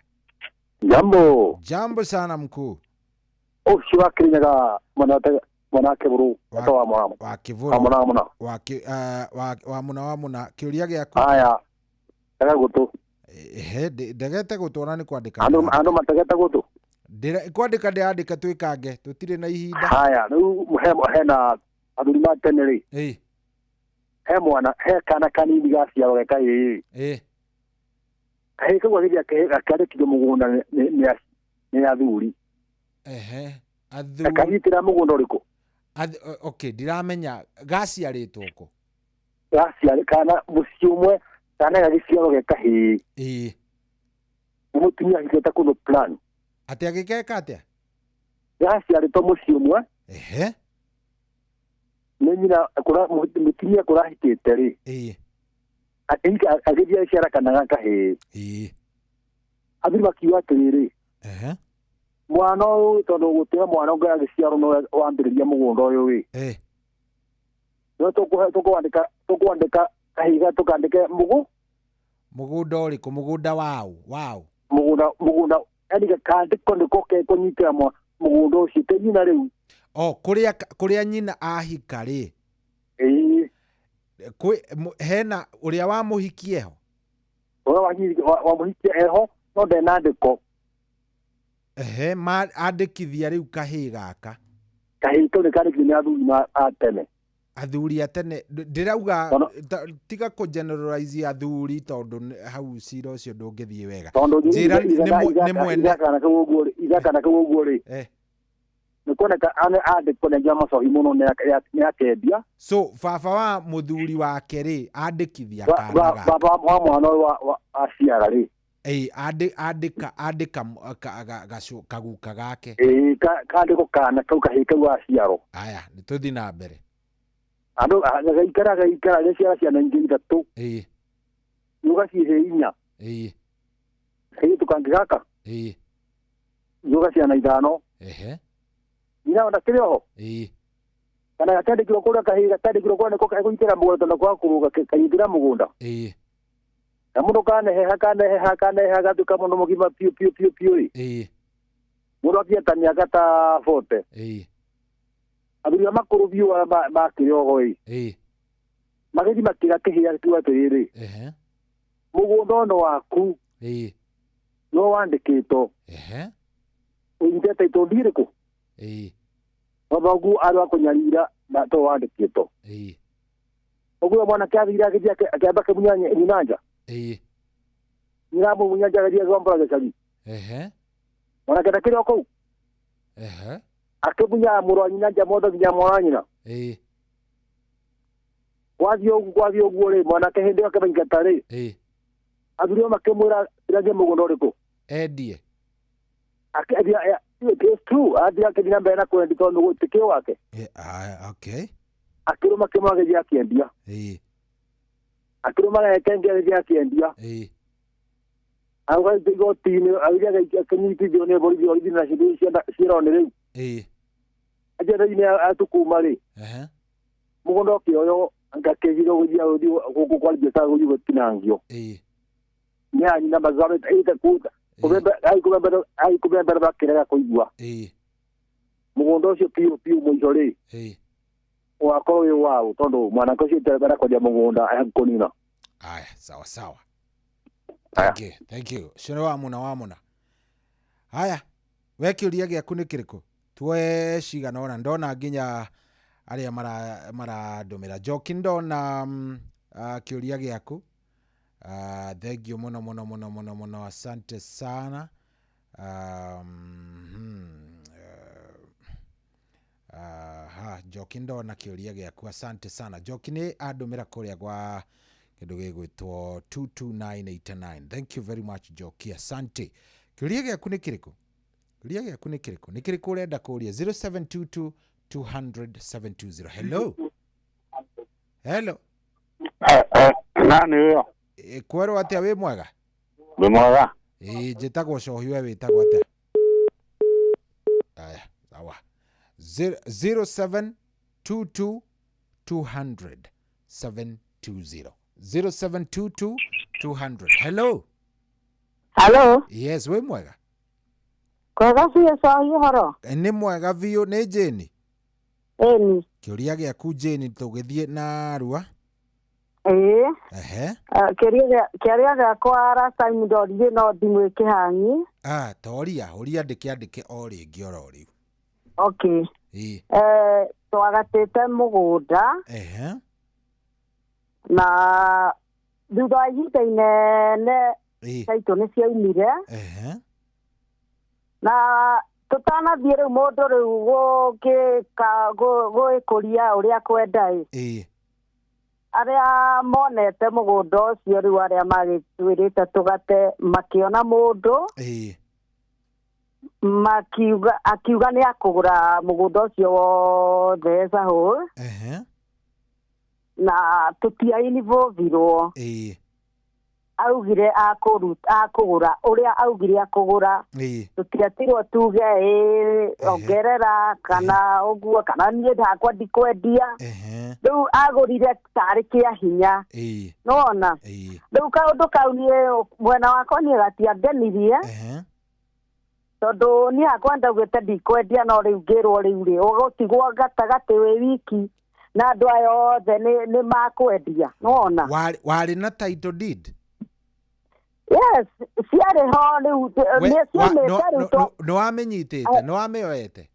Jambo. Jambo sana mkuu. Ũcio wa Kirinyaga mwanake buru wa mwana. Wa Kivuru. Wa mwana. Wa muna wa muna kĩũria gĩaku. Haya. Tega gũtũ. Ehe, ndegete gũtũ ona nĩ kwandĩka. Andũ mategete gũtũ. Kwandĩka ndĩrandĩka twĩkange tũtirĩ na ihinda. Haya, rĩu hena athuri ma tene rĩ. Ĩĩ. He mwana, he kana kanini gaciarwo ge kahĩĩ. Ĩĩ. Kahĩĩ kau gagĩthiĩ gakĩandĩkithio mũgũnda nĩ athuri. Ehe, athuri. Kanyitĩra mũgũnda ũrĩkũ? Okay, ndiramenya gaciarĩtwo kũ. Gaciarĩ kana mũciĩ ũmwe kana gagĩciarwo ge kahĩĩ. Ĩĩ. Nĩ mũtumia ahikĩte kũndũ plan. Atĩ agĩgeka atĩa? Gaciarĩtwo mũciĩ ũmwe. Ehe. Nĩ nyina mũtumia kũrahikĩte rĩ. Ĩĩ. Agĩthiĩ agĩciara kana ga kahĩĩ. Ĩĩ. Athuri makiuga atĩrĩrĩ. Ehe. Mwana ũyũ tondũ gũtĩra mwana ũngĩ agĩciarwo no wambĩrĩria mũgũnda ũyũ ĩ. Ĩĩ. No tũkwandĩka kahiga tũkandĩke mũgũnda ũrĩkũ? Mũgũnda waũ? Waũ? Mũgũnda yani gakandĩko nĩko kekũnyitĩra mũgũnda ũcio tĩ nyina rĩu. O kũrĩa nyina ahika rĩ. Ĩĩ. Hena ũrĩa wamũhikie ho? Ũrĩa wamũhikie eho no ndenandĩko. Ehe, andĩkithia rĩu kahĩĩ gaka. Kahĩĩ kau nĩ kandĩkithio nĩ athuri a tene. Athuri a tene ndĩrauga tiga kũ generalize athuri tondũ hau cira ũcio ndũngĩthiĩ wega. Njĩra nĩ mwene igakana kau ũguo rĩ. Nĩ kuoneka andĩkwo nĩ angĩ a macohi mũno nĩ akendia. So baba wa mũthuri wake rĩ andĩkithia kana gaka. Baba wa mwana ũyũ aciara rĩ. Ĩĩ, andĩka kaguka gake. Ĩĩ, kandĩko kana kau kahĩĩ kau aciarwo. Aya, nĩ tũthiĩ na mbere. Andũ gagaikara gagĩciara ciana ingĩ ithatũ. Ĩĩ. Ũgacihe inya. Ĩĩ. Kairĩtu kangĩ gaka. Ĩĩ. Ũga ciana ithano. Ehe. Nyina ona kĩrĩ oho. Ĩĩ. Kana gakĩandĩkirwo kũrĩa kahĩĩ gakĩandĩkirwo kũrĩa nĩko kekũnyitĩra mũgũnda tondũ kwaga kũrũga kanyitĩra mũgũnda. Ĩĩ. Na mũndũ kaneheha gatuĩka mũndũ mũgima piũ piũ piũ piũ ĩ. Ĩĩ. Mũndũ akinya ta mĩaka ta 40. Ĩĩ. Athuri a makũrũ biũ arĩa makĩrĩ oho ĩ. Ĩĩ. Magĩthiĩ makĩra kĩhĩĩ akiuga atĩrĩrĩ. Ehe. Mũgũnda ũyũ nĩ waku. Ĩĩ. No wandĩkĩtwo. Ehe. Ũnyitĩte title deed ĩrĩkũ? Ĩĩ. Thoguo arĩ wa kũnyarira na to wandĩkĩtwo. Ĩĩ. Ũguo mwanake athire agĩthiĩ akĩamba akĩmunya nyina nja. Ĩĩ. Nyina amũmunya nja agĩthiĩ agĩgombora gĩcagi. Ehe. Mwanake ndakĩrĩ o kũu. Ehe. Akĩmunya mũrũ wa nyina nja mothe nginya mwana wa nyina. Ĩĩ. Gwathiĩ ũguo rĩ mwanake hĩndĩ ĩyo akĩmaingata rĩ. Ĩĩ. Athuri o makĩmwĩra iragie mũgũnda ũrĩkũ? Endie. Akĩendia. It's true. Athiĩ akĩthiĩ na mbere na kwendia tondũ gũtikĩ wake. Okay. Akĩrũma kĩmwe agĩthiĩ akĩendia. Ĩĩ. Akĩrũma gake agĩthiĩ akĩendia. Ĩĩ. Agĩthiĩ igoti-inĩ agĩthiĩ akĩnyitithio nĩ borithi borithi na ciĩrone rĩu. Ĩĩ. Ajetha-inĩ atukuma rĩ. Ehe. Mũgũnda ũkĩoywo ngakĩhirwo gũthiĩ gũkũ kwa biacara gũthiĩ gũtinangio. Ĩĩ. Nĩ nyina mazamĩte ĩte kuuga. Aikũmbembera bakĩrega kũigua. Ĩĩ. Mũgũnda ũcio piũ piũ mũico rĩ. Ĩĩ. Ũgakorwo wĩ waũ tondũ mwanake ũcio ũtarenda kwendia mũgũnda ekũnina. Aya, sawa sawa. Thank you, thank you. Ũcio nĩ wa muna. Haya, we kĩũria gĩaku nĩ kĩrĩkũ? Tuoe cigana ũna ndona nginya arĩa marandũmĩra. Njoki ndona kĩũria gĩaku. Thank you muno muno muno muno muno, asante sana. Njoki ndona kĩũria gĩaku, asante sana. Njoki nĩ andũmĩra kũrĩa gwa kĩndũ gĩgwĩtwo 22989. Thank you very much Njoki, asante. Kĩũria gĩaku nĩ kĩrĩkũ? Kĩũria gĩaku nĩ kĩrĩkũ? Nĩ kĩrĩkũ ũrenda kũũria? 0722 200 720. Hello. Hello. Nani huyo? Kwerwo atĩa wĩ mwega? Wĩ mwega. Ĩĩ, njĩtagwo Cohi, we wĩtagwo atĩa? Aya, sawa. 0722 200 720, 0722 200. Hello. Hello. Yes, wĩ mwega? Kwega biũ, Cohi, ũhoro? Nĩ mwega biũ. Nĩ Jane? Ĩni. Kĩũria gĩaku, Jane, tũgĩthiĩ narua. Ĩĩ. Ehe. Kĩũria gĩakwa, last time ndoririe no thimũ ĩkĩhang'i. Ah, toria ũria, ndĩkĩandĩke o rĩngĩ oro rĩu. Okay. Ĩĩ. Twagatĩte mũgũnda na thutha wa ihinda inene taitũ nĩ ciaumire na tũtanathiĩ rĩu mũndũ rĩu gũgĩka gwĩkũria ũrĩa kwenda ĩ, arĩa monete mũgũnda ũcio rĩu, arĩa magĩtwĩrĩte tũgate, makĩona mũndũ, makiuga, akiuga nĩ akũgũra mũgũnda ũcio wothe as a whole, na tũtiainvolvirwo. Augire akũgũra ũrĩa augire akũgũra. Tũtiatirwo tuge ĩ ongerera kana ũguo kana niĩ hakwa ndikwendia. Rĩu agũrire tarĩ kĩa hinya. Nĩwona rĩu kaũndũ kau niĩ mwena wakwa niĩ gatiangenirie, tondũ niĩ hakwa ndaugĩte ndikwendia, no rĩu ngĩrwo rĩu rĩ ũgũtigwo gatagatĩ wĩ wiki na andũ aya othe nĩ makwendia, nĩwona. Warĩ na title deed? Yes, ciarĩ ho rĩu nĩ ciumĩte rĩu. Nĩ wamĩnyitĩte? Nĩ wamĩoete?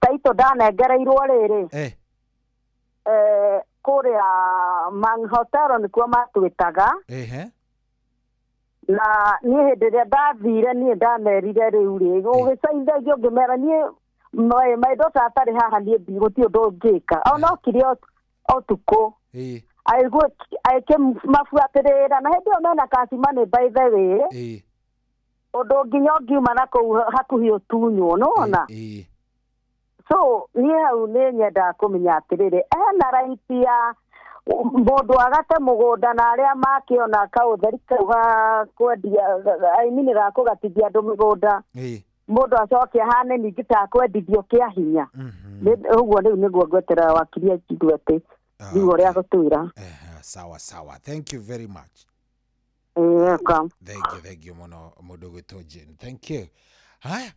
Taitũ ndanengereirwo rĩrĩ kũrĩa Mang Hotel nĩkuo matwĩtaga. Na niĩ hĩndĩ ĩrĩa ndathire, niĩ ndamerire rĩu rĩ ũgĩcainithagio, ngĩmera niĩ my daughter atarĩ haha, niĩ gũtirĩ ũndũ ũngĩka, ona okire ũtukũ agĩkĩmabuatĩrĩra, na hĩndĩ ĩyo mena kacimani, by the way, ũndũ nginya ũngiuma na kũu hakuhĩ ũtunywo, nĩwona. So niĩ hau nĩ nyendaga kũmenya atĩrĩrĩ, ena right ya mũndũ agate mũgũnda na arĩa makĩona kaũtheri kau ga kwendia, I mean ga kũgatithia andũ mĩgũnda, mũndũ acoke ahane ningĩ ta kwendithio kĩa hinya? Ũguo rĩu nĩguo ngweterera wakiri anjigue atĩ rĩu ũrĩa agũtwĩra. Sawa sawa, thank you very much. Welcome. Thank you, thank you mũno, mũndũ gwĩtwo Jane, thank you. Haya,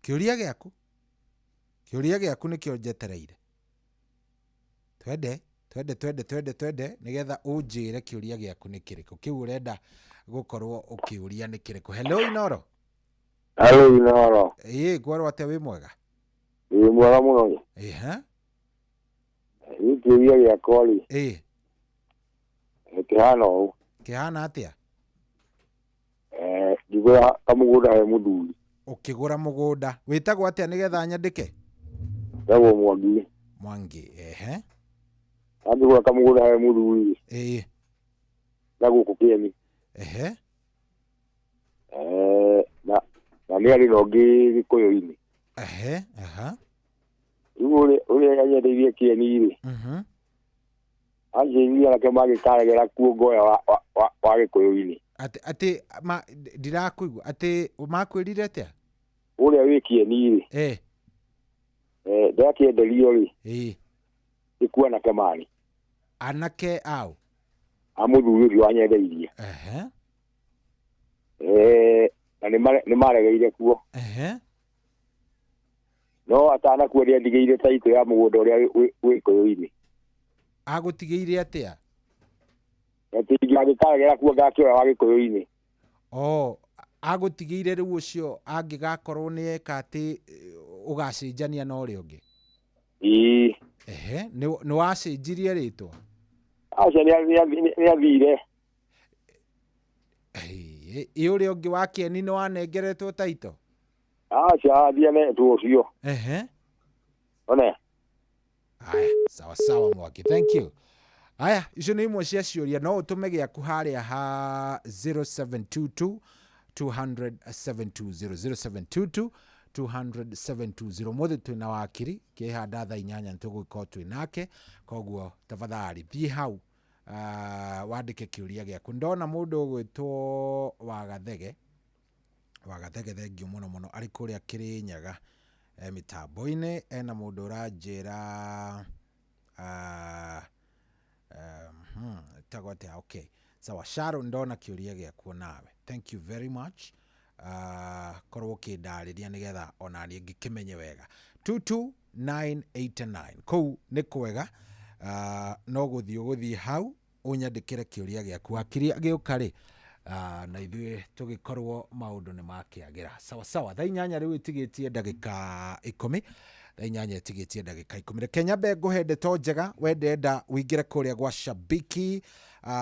kĩũria gĩaku, kĩũria gĩaku nĩkĩo njetereire. Twende, twende, twende, twende, twende, nĩgetha ũnjĩre kĩũria gĩaku nĩ kĩrĩkũ, kĩu ũrenda gũkorwo ũkĩũria nĩ kĩrĩkũ. Hello, Inoro. Hello, Inoro. Ĩĩ, ngwarwo atĩa, wĩ mwega? Ĩĩ, mwega mũno. Ĩha. Ĩ kĩũria gĩakwa rĩ, kĩhana ũũ. Kĩhana atĩa? Ngĩgũra kamũgũnda he mũthuri. Ũkĩgũra mũgũnda, wĩtagwo atĩa nĩgetha nyandĩke? Ndagwo Mwangi. Mwangi, ehe. Angĩgũra kamũgũnda he mũthuri, na gũkũ Kĩeni. Na nĩ arĩ na ũngĩ Gĩkũyũ-inĩ. Ehe, aha. Rĩu ũrĩa anyendeirie Kĩeni rĩ, anjĩrire anake magĩkaregera kuo ngoya wa Gĩkũyũ-inĩ. Atĩ ndirakũigua, atĩ makwĩrire atĩa? Ũrĩa wĩ Kĩeni rĩ, ndakĩenderio rĩ, nĩkuo anake marĩ. Anake ao? A mũthuri ũcio wanyendeirie. Na nĩ maregeire kuo. No atanakua nĩandigĩire taitũ ya mũgũnda ũrĩa wĩ Gĩkũyũ-inĩ. Agũtigĩire atĩa? Atĩ ingĩgagĩkaregera kuo ngakĩoya wa Gĩkũyũ-inĩ. Oh, agũtigĩire rĩu ũcio angĩgakorwo nĩ eka atĩ ũgacenjania na ũrĩa ũngĩ? Ĩĩ. Ehe, nĩ wacenjirie rĩtwa? Aca, nĩ athire. Ĩ ũrĩa ũngĩ wa Kĩeni nĩ wanengeretwo taito? Aca, athianetwo ũcio. Ehe. One. Aya, sawa sawa, Mwangi, thank you. Aya, icio nĩ imwe cia ciũria, no ũtũme gĩaku harĩa ha 0722 200 720, 0722 200 720. Mũthĩ twĩna wakiri kĩhanda thaa 8 nĩtũgũkorwo twĩ nake, koguo tafadhali thiĩ hau wandĩke kĩũria gĩaku. Ndona mũndũ ũgwĩtwo Wagathege, Wagathege, thengiũ mũno mũno, arĩ kũrĩa Kĩrĩnyaga. Mĩtambo-inĩ ena mũndũ ũranjĩra tagwo atĩa? Okay, sawa. Sharon, ndona kĩũria gĩaku nawe, thank you very much. Korwo ũkĩndarĩria nĩgetha ona niĩ ngĩkĩmenye wega. 22989 kũu nĩ kwega. No gũthiĩ ũgũthiĩ hau ũnyandĩkĩre kĩũria gĩaku hakiri gĩũka rĩ, na ithuĩ tũgĩkorwo maũndũ nĩ makĩagĩra sawa sawa. Thaa 8 rĩu ĩtigĩtie ndagĩka 10, thaa 8 ĩtigĩtie ndagĩka 10. Reke nyambe ngũhe ndeto njega. Wendenda ũingĩre kũrĩa gwa Shabiki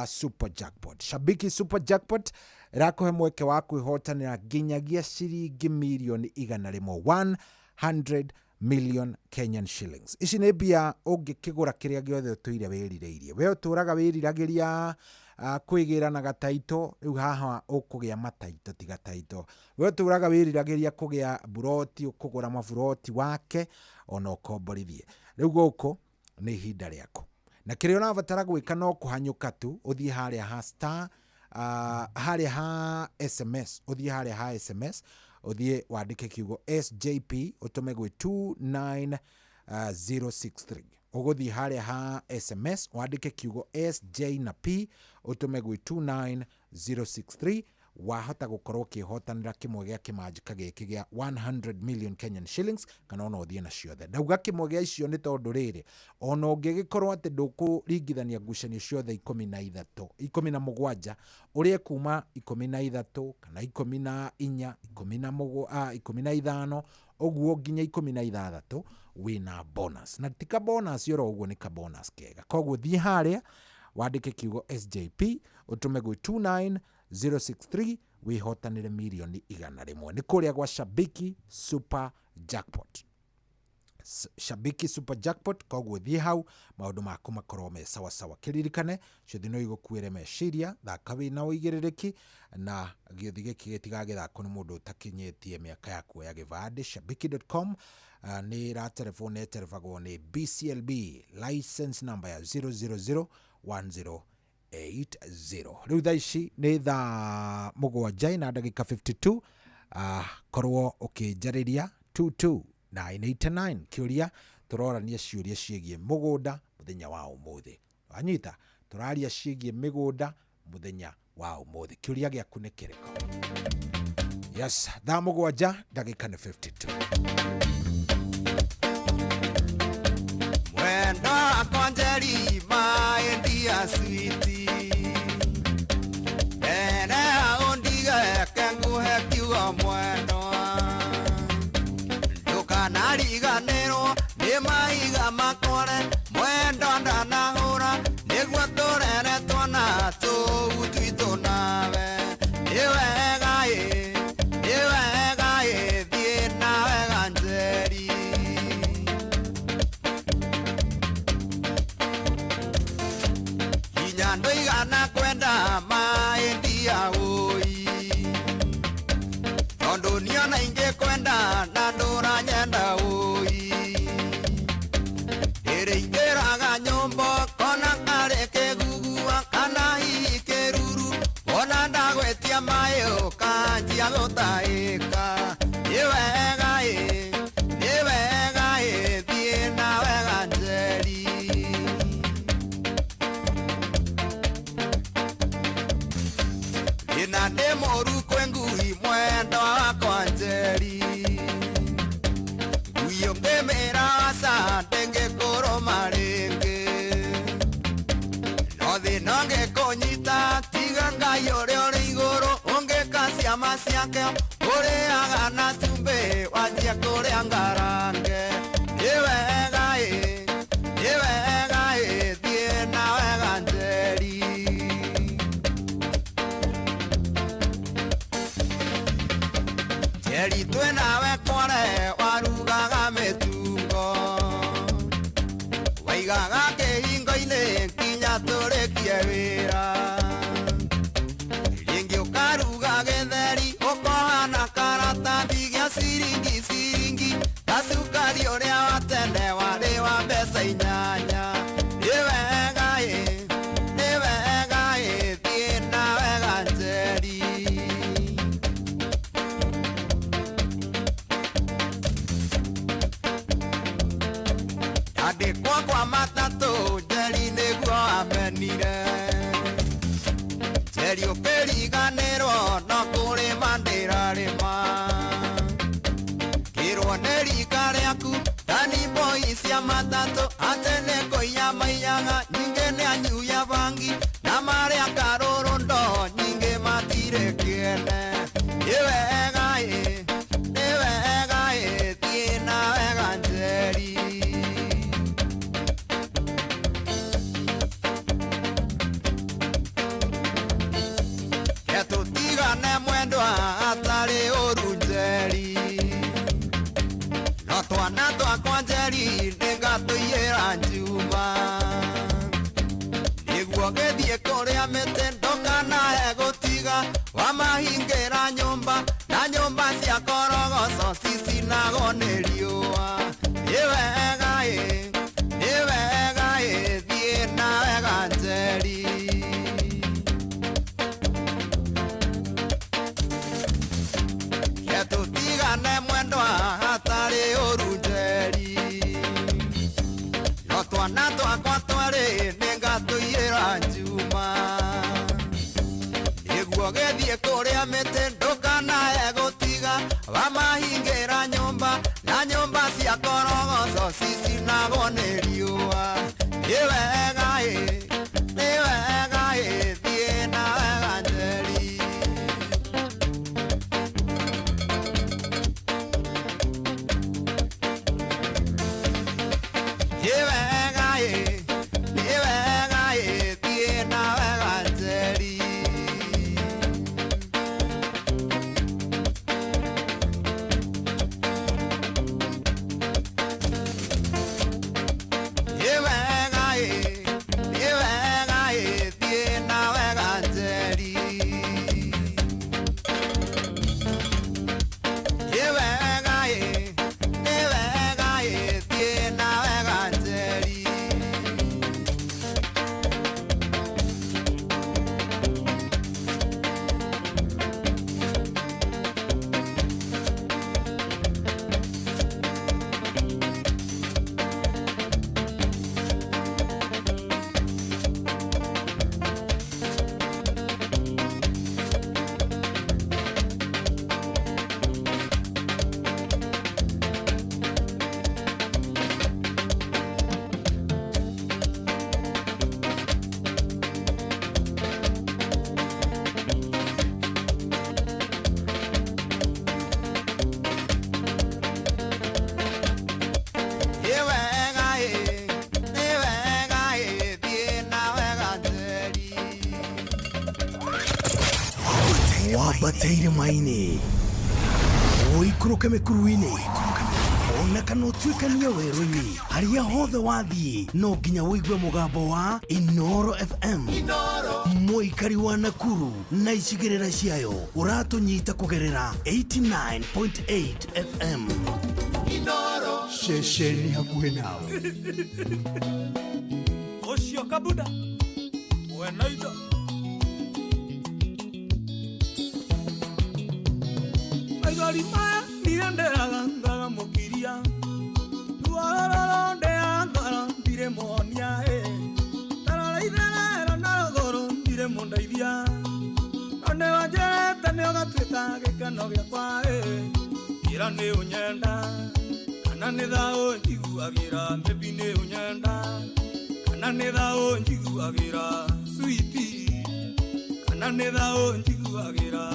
Super Jackpot. Shabiki Super Jackpot ĩrakũhe mweke wa kwĩhotanĩra nginyagia ciringi mirioni 100, 100 million Kenyan shillings. Ici nĩ mbia ũngĩkĩgũra kĩrĩa gĩothe ũtũire wĩrirĩirie. We ũtũraga wĩriragĩria kwĩgĩra na gataito, rĩu haha ũkũgĩa mataito ti gataito. We ũtũraga wĩriragĩria kũgĩa buroti, ũkũgũra maburoti wake ona ũkomborithie. Rĩu gũkũ nĩ ihinda rĩaku. Na kĩrĩa ũrabatara gwĩka no kũhanyũka tu ũthiĩ harĩa ha star, harĩa ha SMS, ũthiĩ harĩa ha SMS, ũthiĩ wandĩke kiugo SJP ũtũme gwĩ 29063. Ũgũthiĩ harĩa ha SMS wandĩke kiugo SJ na P ũtũme gwĩ 29063. Wahota gũkorwo ũkĩhotanĩra kĩmwe gĩa kĩmanjĩka gĩkĩ gĩa 100 million Kenyan shillings, kana ona ũthiĩ na ciothe. Ndauga kĩmwe gĩa icio nĩ tondũ rĩrĩ, ona ũngĩgĩkorwo atĩ ndũkũringithania ngucanio ciothe 13, 17, ũrĩe kuma 13 kana 14, 15, ũguo nginya 16, wĩna bonus. Na ti ka bonus oro ũguo, nĩ ka bonus kega. Koguo thiĩ harĩa wandĩke kiugo SJP ũtũme gwĩ 29063 wĩhotanĩre mirioni 100. Nĩ kũrĩa gwa Shabiki Super Jackpot. Shabiki Super Jackpot. Koguo thiĩ hau maũndũ maku makorwo me sawa sawa. Kĩririkane ciũthi no igũkuĩre meciria, thaka wĩna ũigĩrĩrĩki, na gĩũthi gĩkĩ gĩtigagĩthakwo nĩ mũndũ ũtakinyĩtie mĩaka ya kuoya gĩbandĩ. Shabiki.com nĩ ĩraterebwo na ĩterebagwo nĩ BCLB license number ya 0001080. Rĩu thaa ici nĩ thaa 7 na ndagĩka 52. Korwo ũkĩnjarĩria 22989 kĩũria tũrorania ciũria ciĩgiĩ mũgũnda mũthenya wa ũmũthĩ. Wanyita, tũraria ciĩgiĩ mĩgũnda mũthenya wa ũmũthĩ. Kĩũria gĩaku nĩ kĩrĩkũ? Yes, thaa 7 ndagĩka nĩ 52. Mwendo wakwa Njeri maendia switi, mbere ya ũndige nguhe kiugo mwendwa, ndũkanariganĩrwo nĩ mahiga makore, mwendwa ndanahũra nĩguo tũrere twana tũu twitũ nawe. Nĩ wega ĩ, nĩ wega ĩ, thiĩ na wega Njeri. Hinya ndũigana kwenda maendia ũi, tondũ niona ingĩkwenda na ndũranyenda ũi. Ndĩrĩingĩraga nyũmba kona karĩ kĩgugua kana hihi kĩruru, wona ndagwĩtia maĩ ũkanjia gũtahĩka. Nĩ wega ĩ, nĩ wega ĩ, thiĩ na wega Njeri. Thĩna ndĩ mũru kwĩ ngui mwendwa wakwa Njeri, ngui ũngĩmĩra aca ndĩngĩkũrũma rĩngĩ. No thĩna ũngĩkũnyita tiga Ngai ũrĩa ũrĩ igũrũ, ũngĩka ciama ciake ũrĩaga na cumbĩ wanjia kũrĩa ngarange. Nĩ wega ĩ, nĩ wega ĩ, thiĩ na wega Njeri. Njeri twĩ nawe kware warugaga mĩtungo, waigaga kĩhingo-inĩ nginya tũrĩkie wĩra. Rĩngĩ ũkaruga gĩtheri ũkoha na karatathi gĩa ciringi ciringi, gacukari ũrĩa wa tene warĩ wa mbeca 8. Nĩ wega ĩ, nĩ wega ĩ, thiĩ na wega Njeri. Nĩ wega ĩ, nĩ wega ĩ, thiĩ na wega Njeri. Tũtigane mwendwa atarĩ ũru Njeri, no twana twakwa Njeri nĩngatũiyĩra Njuma. Nĩguo gĩthiĩ kũrĩa mĩtĩ ndũkanae gũtiga, wamahingĩra nyũmba na nyũmba cia korogoco cicinagwo nĩ riũa. Nĩ wega ĩ, nĩ wega ĩ, thiĩ na wega Njeri. Tũtigane mwendwa hatarĩ ũru Njeri, no twana twakwa twarĩ nĩngatũiyĩra Njuma. Nĩguo gĩthiĩ kũrĩa mĩtĩ ndũkanae gũtiga, wamahingĩra nyũmba na nyũmba cia korogoco cicinagwo nĩ riũa. Nĩ wega ĩ, nĩ wega ĩ, thiĩ na wega Njeri. Nĩ wega ĩ, nĩ wega ĩ, thiĩ na wega Njeri. Nĩ wega ĩ, nĩ wega ĩ, thiĩ na wega Njeri. Nĩ wega ĩ, nĩ wega ĩ, thiĩ na wega Njeri. Nĩ wega ĩ, nĩ wega ĩ, thiĩ na wega Njeri. Wambateire maini ũikũrũke mĩkuru-inĩ ona kana ũtuĩkanie werũ-inĩ harĩa hothe wathiĩ no nginya ũigue mũgambo wa Inoro FM. Mũikari wa Nakuru na icigĩrĩra ciayo ũratũnyita kũgerera 89.8 FM. Ceceni hakuhĩ nawe. Ũcio kabuda wena indo maithori maya ndirĩ ndĩraga ngagamũkiria ruorororo ndĩa ngoro ndirĩ muonia ĩ tarora itherero na rũgũrũ ndirĩ mũndeithia no nĩwanjĩrĩte nĩũgatuĩka gĩkeno gĩakwa ĩ ĩra nĩ ũnyenda kana nĩ thaũ njiguagĩra mbebi nĩ ũnyenda kana nĩ thaũ njiguagĩra switi kana nĩ thaũ njiguagĩra.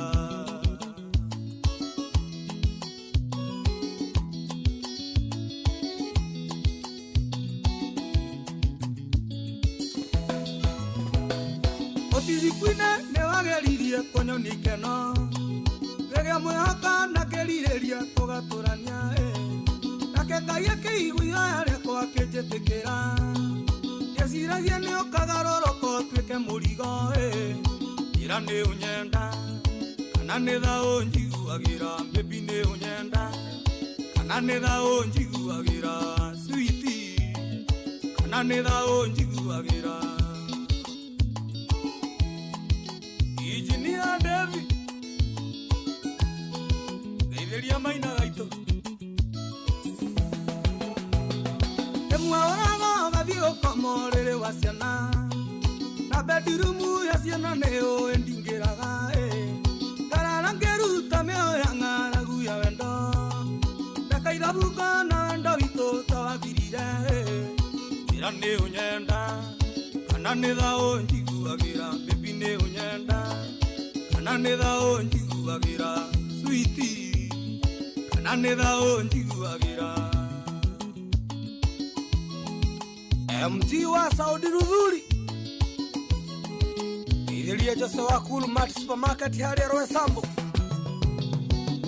Ũtirikwine nĩwageririe kũnyonia ikeno rĩrĩa mwĩhoka na kĩrirĩria tũgatũrania ĩ nake Ngai akĩigua ihoya rĩakwa akĩnjĩtĩkĩra ndeciragia nĩ ũkagarũrũka ũtuĩke mũrigo ĩ ĩra nĩ ũnyenda kana nĩ thaũ njiguagĩra mbebi nĩ ũnyenda kana nĩ thaũ njiguagĩra switi kana nĩ thaũ njiguagĩra. Engineer David geithĩria maina gaitũ ĩmwe ũraga ũgathiĩ ũkoma ũrĩrĩ wa ciana na bedroom ya ciana nĩ ũĩ ndingĩraga ĩ ngarara ngĩruta mĩoyo ya ng'aragu ya wendo ndakaithabuka na wendo witũ tawathirire ĩ ĩra nĩ ũnyenda kana nĩ thaũ njiguagĩra mbebi nĩ ũnyenda kana nĩ thaũ njiguagĩra Kana nĩ thaũ njiguagĩra. MG wa Saudi Ruthuri. Ithĩria Jose wa Cool Mart Supermarket harĩa Roysambu.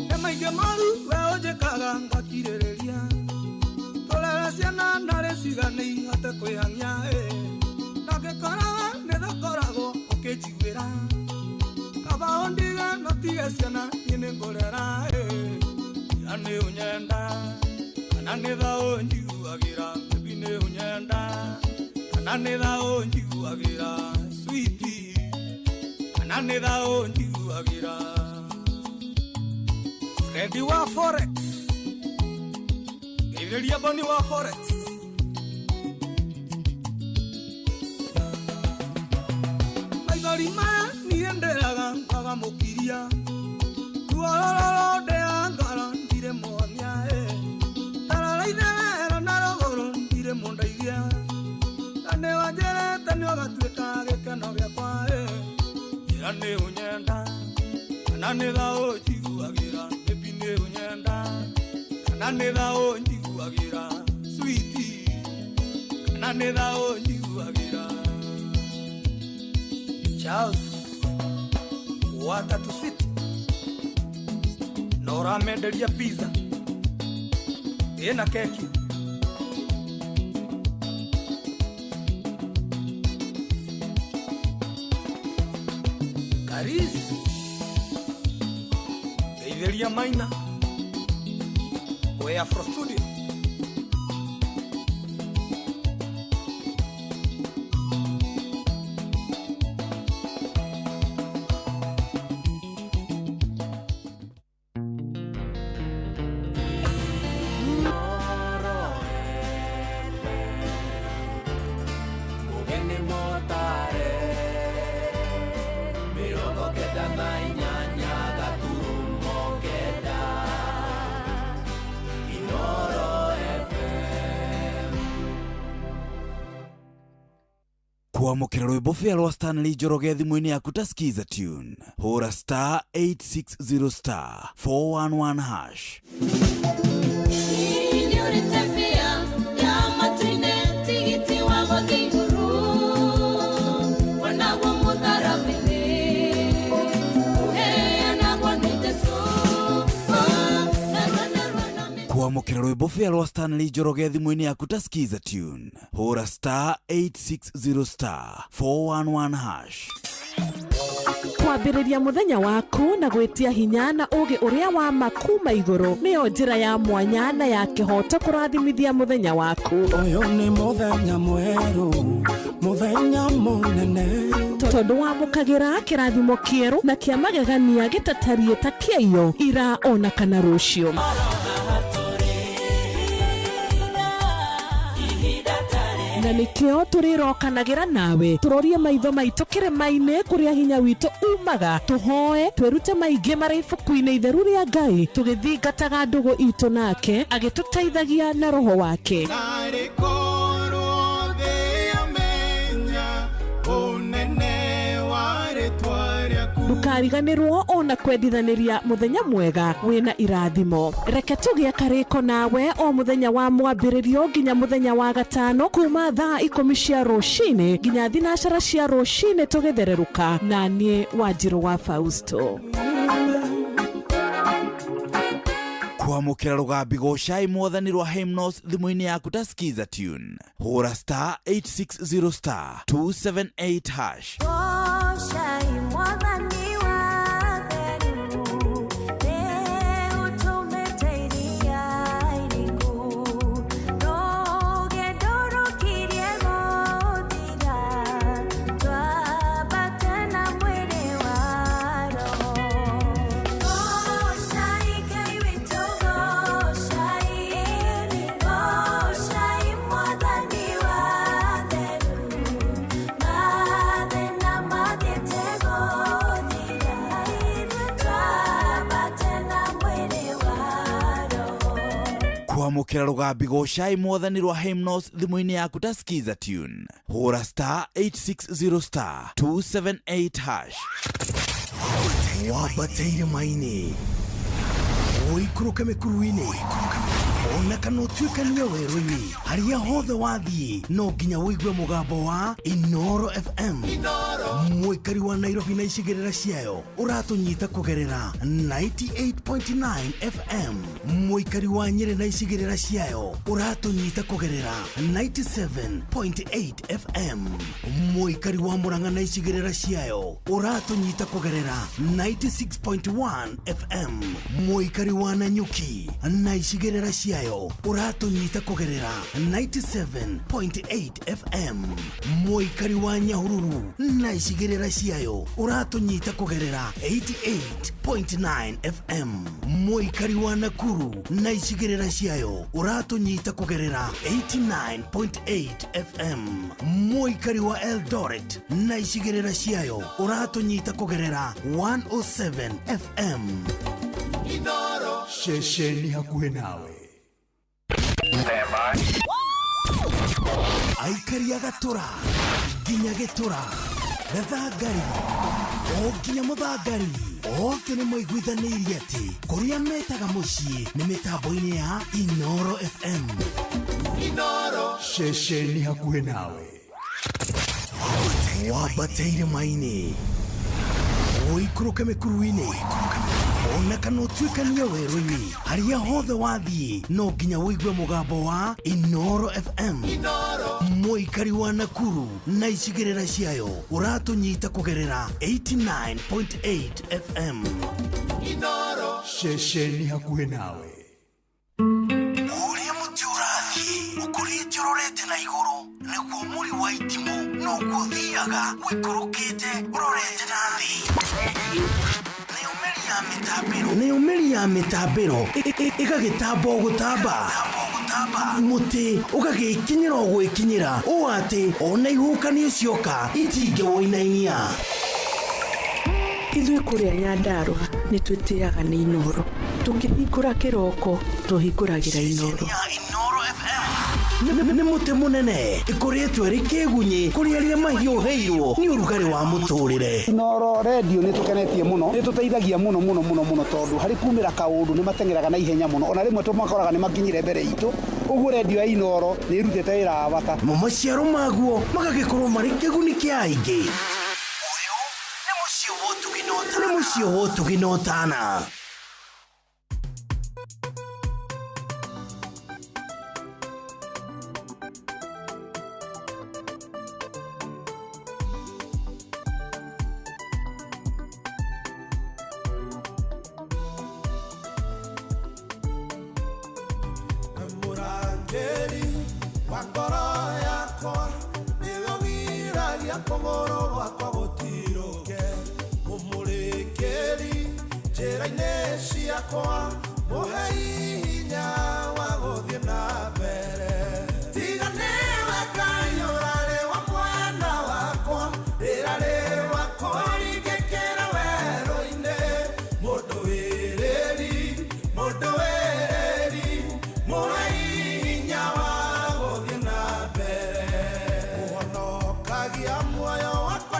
Nĩ maingĩ moru we ũnjĩkaga ngakirĩrĩria. Tũrere ciana narĩ cigane ihote kwĩhang'ia ĩ. Na ngĩkoraga nĩ thakoragwo ũkĩnjiguĩra. Kaba ũndige no tige ciana niĩ nĩngũrera ĩ. Ira nĩ ũnyenda kana nĩ thaũ njiguagĩra. Baby nĩ ũnyenda kana nĩ thaũ njiguagĩra. Sweetie kana nĩ thaũ njiguagĩra. Ready wa Forex. Geithĩria Boni wa Forex. Maithori maya niĩ ndĩraga ngaga mũkiria. Ruororo ndĩa ngoro ndirĩ muonia ĩ. Tarara itherero na rũgũrũ ndirĩ mũndeithia. Na nĩwanjĩrĩte nĩũgatuĩka gĩkeno gĩakwa ĩ. Ira nĩ ũnyenda kana nĩ thaũ njiguagĩra. Baby nĩ ũnyenda kana nĩ thaũ njiguagĩra. Sweetie kana nĩ thaũ njiguagĩra. Charles wa Tatu City na ũramenderia pizza ĩna keki. Karis geithĩria Maina we Afro Studio. Mugeni motare 98 gaturumo kenda Inoro FM. Kwamũkĩra rwĩmbo bĩa rwa Stanley Njoroge thimũ-inĩ yaku ta Skiza tune hũra star 860 star 411 hash. Kwamũkĩra rwĩmbo bĩa rwa Stanley Njoroge thimũ-inĩ yaku ta Skiza tune hũra star 860 star 411 hash. Kwambĩrĩria mũthenya waku na gwĩtia hinya na ũũgĩ ũrĩa wa ma kuma igũrũ nĩyo njĩra ya mwanya na ya kĩhooto kũrathimithia mũthenya waku. Ũyũ nĩ mũthenya mwerũ, mũthenya mũnene. Tondũ wamũkagĩra kĩrathimo kĩerũ na kĩa magegania gĩtatariĩ ta kĩaiyo ira ona kana rũciũ. Na nĩkĩo tũrĩrokanagĩra nawe tũrorie maitho maitũ kĩrĩma-inĩ kũrĩa hinya witũ umaga, tũhoe twĩrute maingĩ marĩ ibuku-inĩ itheru rĩa Ngai tũgĩthingataga ndũgũ itũ nake agĩtũteithagia na roho wake. Narĩ korwo thĩ yamenya ũnene wa rĩtwa rĩaku. Ndũkariganĩrwo ona kwendithanĩria mũthenya mwega wĩna irathimo. Reke tũgĩe karĩko nawe o mũthenya wa mwambĩrĩrio nginya mũthenya wa gatano kuma thaa 10 cia rũcinĩ nginya 12 cia rũcinĩ tũgĩthererũka na niĩ Wanjirũ wa Fausto. Kwamũkĩra rũgambi gocai mwathani rwa Hymnos thimũ-inĩ yaku ta Skiza tune hũra star 860 star 278 hash. Gocai mwathani wa theru, nĩũtũmĩte iria iriku, rũgendo rũkirie gũthira, twambate na mwĩrĩ wa roho. Gocai Ngai witũ, gocai, gocai mwathani wa theru, mathĩna mathiĩte gũthira, twambate na mwĩrĩ wa roho. Kwamũkĩra rũgambi gocai mwathani rwa Hymnos thimũ-inĩ yaku ta Skiza tune hũra star 860 star 278 hash. Wambateire maini Ũikũrũke mĩkuru-inĩ ona kana ũtuĩkanie werũ-inĩ, harĩa hothe wathiĩ no nginya ũigue mũgambo wa Inoro FM. Mũikari wa Nairobi na icigĩrĩra ciayo ũratũnyita kũgerera 98.9 FM. Mũikari wa Nyĩrĩ na icigĩrĩra ciayo ũratũnyita kũgerera 97.8 FM. Mũikari wa Murang'a na icigĩrĩra ciayo ũratũnyita kũgerera 96.1 FM. Mũikari wa Nanyuki na icigĩrĩra ciayo ũratũnyita kũgerera 97.8 FM. Mũikari wa Nyahururu na icigĩrĩra ciayo ũratũnyita kũgerera 88.9 FM. Mũikari wa Nakuru na icigĩrĩra ciayo ũratũnyita kũgerera 89.8 FM. Mũikari wa Eldoret na icigĩrĩra ciayo ũratũnyita kũgerera 107 FM. Ceceni hakuhĩ nawe. Aikari a Gatũra nginya Gĩtũra, Gathangari o nginya Mũthangari, othe nĩ maiguithanĩirie atĩ kũrĩa metaga mũciĩ nĩ mĩtambo-inĩ ya Inoro FM. Ceceni hakuhĩ nawe. Wambate irĩma-inĩ, ũikũrũke mĩkuru-inĩ, ona kana ũtuĩkanie werũ-inĩ, harĩa hothe wathiĩ no nginya ũigue mũgambo wa Inoro FM. Mũikari wa Nakuru na icigĩrĩra ciayo ũratũnyita kũgerera 89.8 FM. Ceceni hakuhĩ nawe. Ũrĩa mũtĩ ũrathiĩ ũkũrĩte ũrorete na igũrũ nĩguo mũri wa itimũ noguo ũthiaga ũikũrũkĩte ũrorete na thĩ. Nayo mĩri ya mĩtambĩro ĩgagĩtamba o gũtamba, mũtĩ ũgagĩkinyĩra o gwĩkinyĩra ũũ atĩ ona ihuhũkanio cioka itingĩwũinainia. Ithuĩ kũrĩa Nyandarũa nĩ twĩtĩaga nĩ Inoro. Tũkĩhingũra kĩroko tũhingũragĩra Inoro. Nĩ mũtĩ mũnene ĩkũrĩtwo ĩrĩ kĩgunyĩ kũrĩ arĩa mahiũhĩirwo nĩ ũrugarĩ wa mũtũrĩre. Inoro redio nĩ tũkenetie mũno, nĩ tũteithagia mũno mũno mũno mũno tondũ harĩ kumĩra kaũndũ nĩ mateng'eraga na ihenya mũno, ona rĩmwe tũmakoraga nĩ makinyire mbere itũ. Ũguo redio ya Inoro nĩ ĩrutĩte wĩra wa bata. Mo maciaro maguo magagĩkorwo marĩ kĩguni kĩa aingĩ. Nĩ mũciĩ wa ũtugi na ũtana. Mũrangĩri wa ngoro yakwa nĩwe ũgiragia kũgũrũ gwakwa gũtirũke, mũmũrĩkĩri njĩra-inĩ ciakwa, mũhei hinya wa gũthiĩ na mbere. Tiga nĩwe Ngai ũrarĩ wa mwena wakwa, rĩrarĩ wakwa ringĩkĩra werũ-inĩ. Mũndũ wĩrĩri, mũndũ wĩrĩri, mũhei hinya wa gũthiĩ na mbere. Ũhonokagia muoyo wakwa.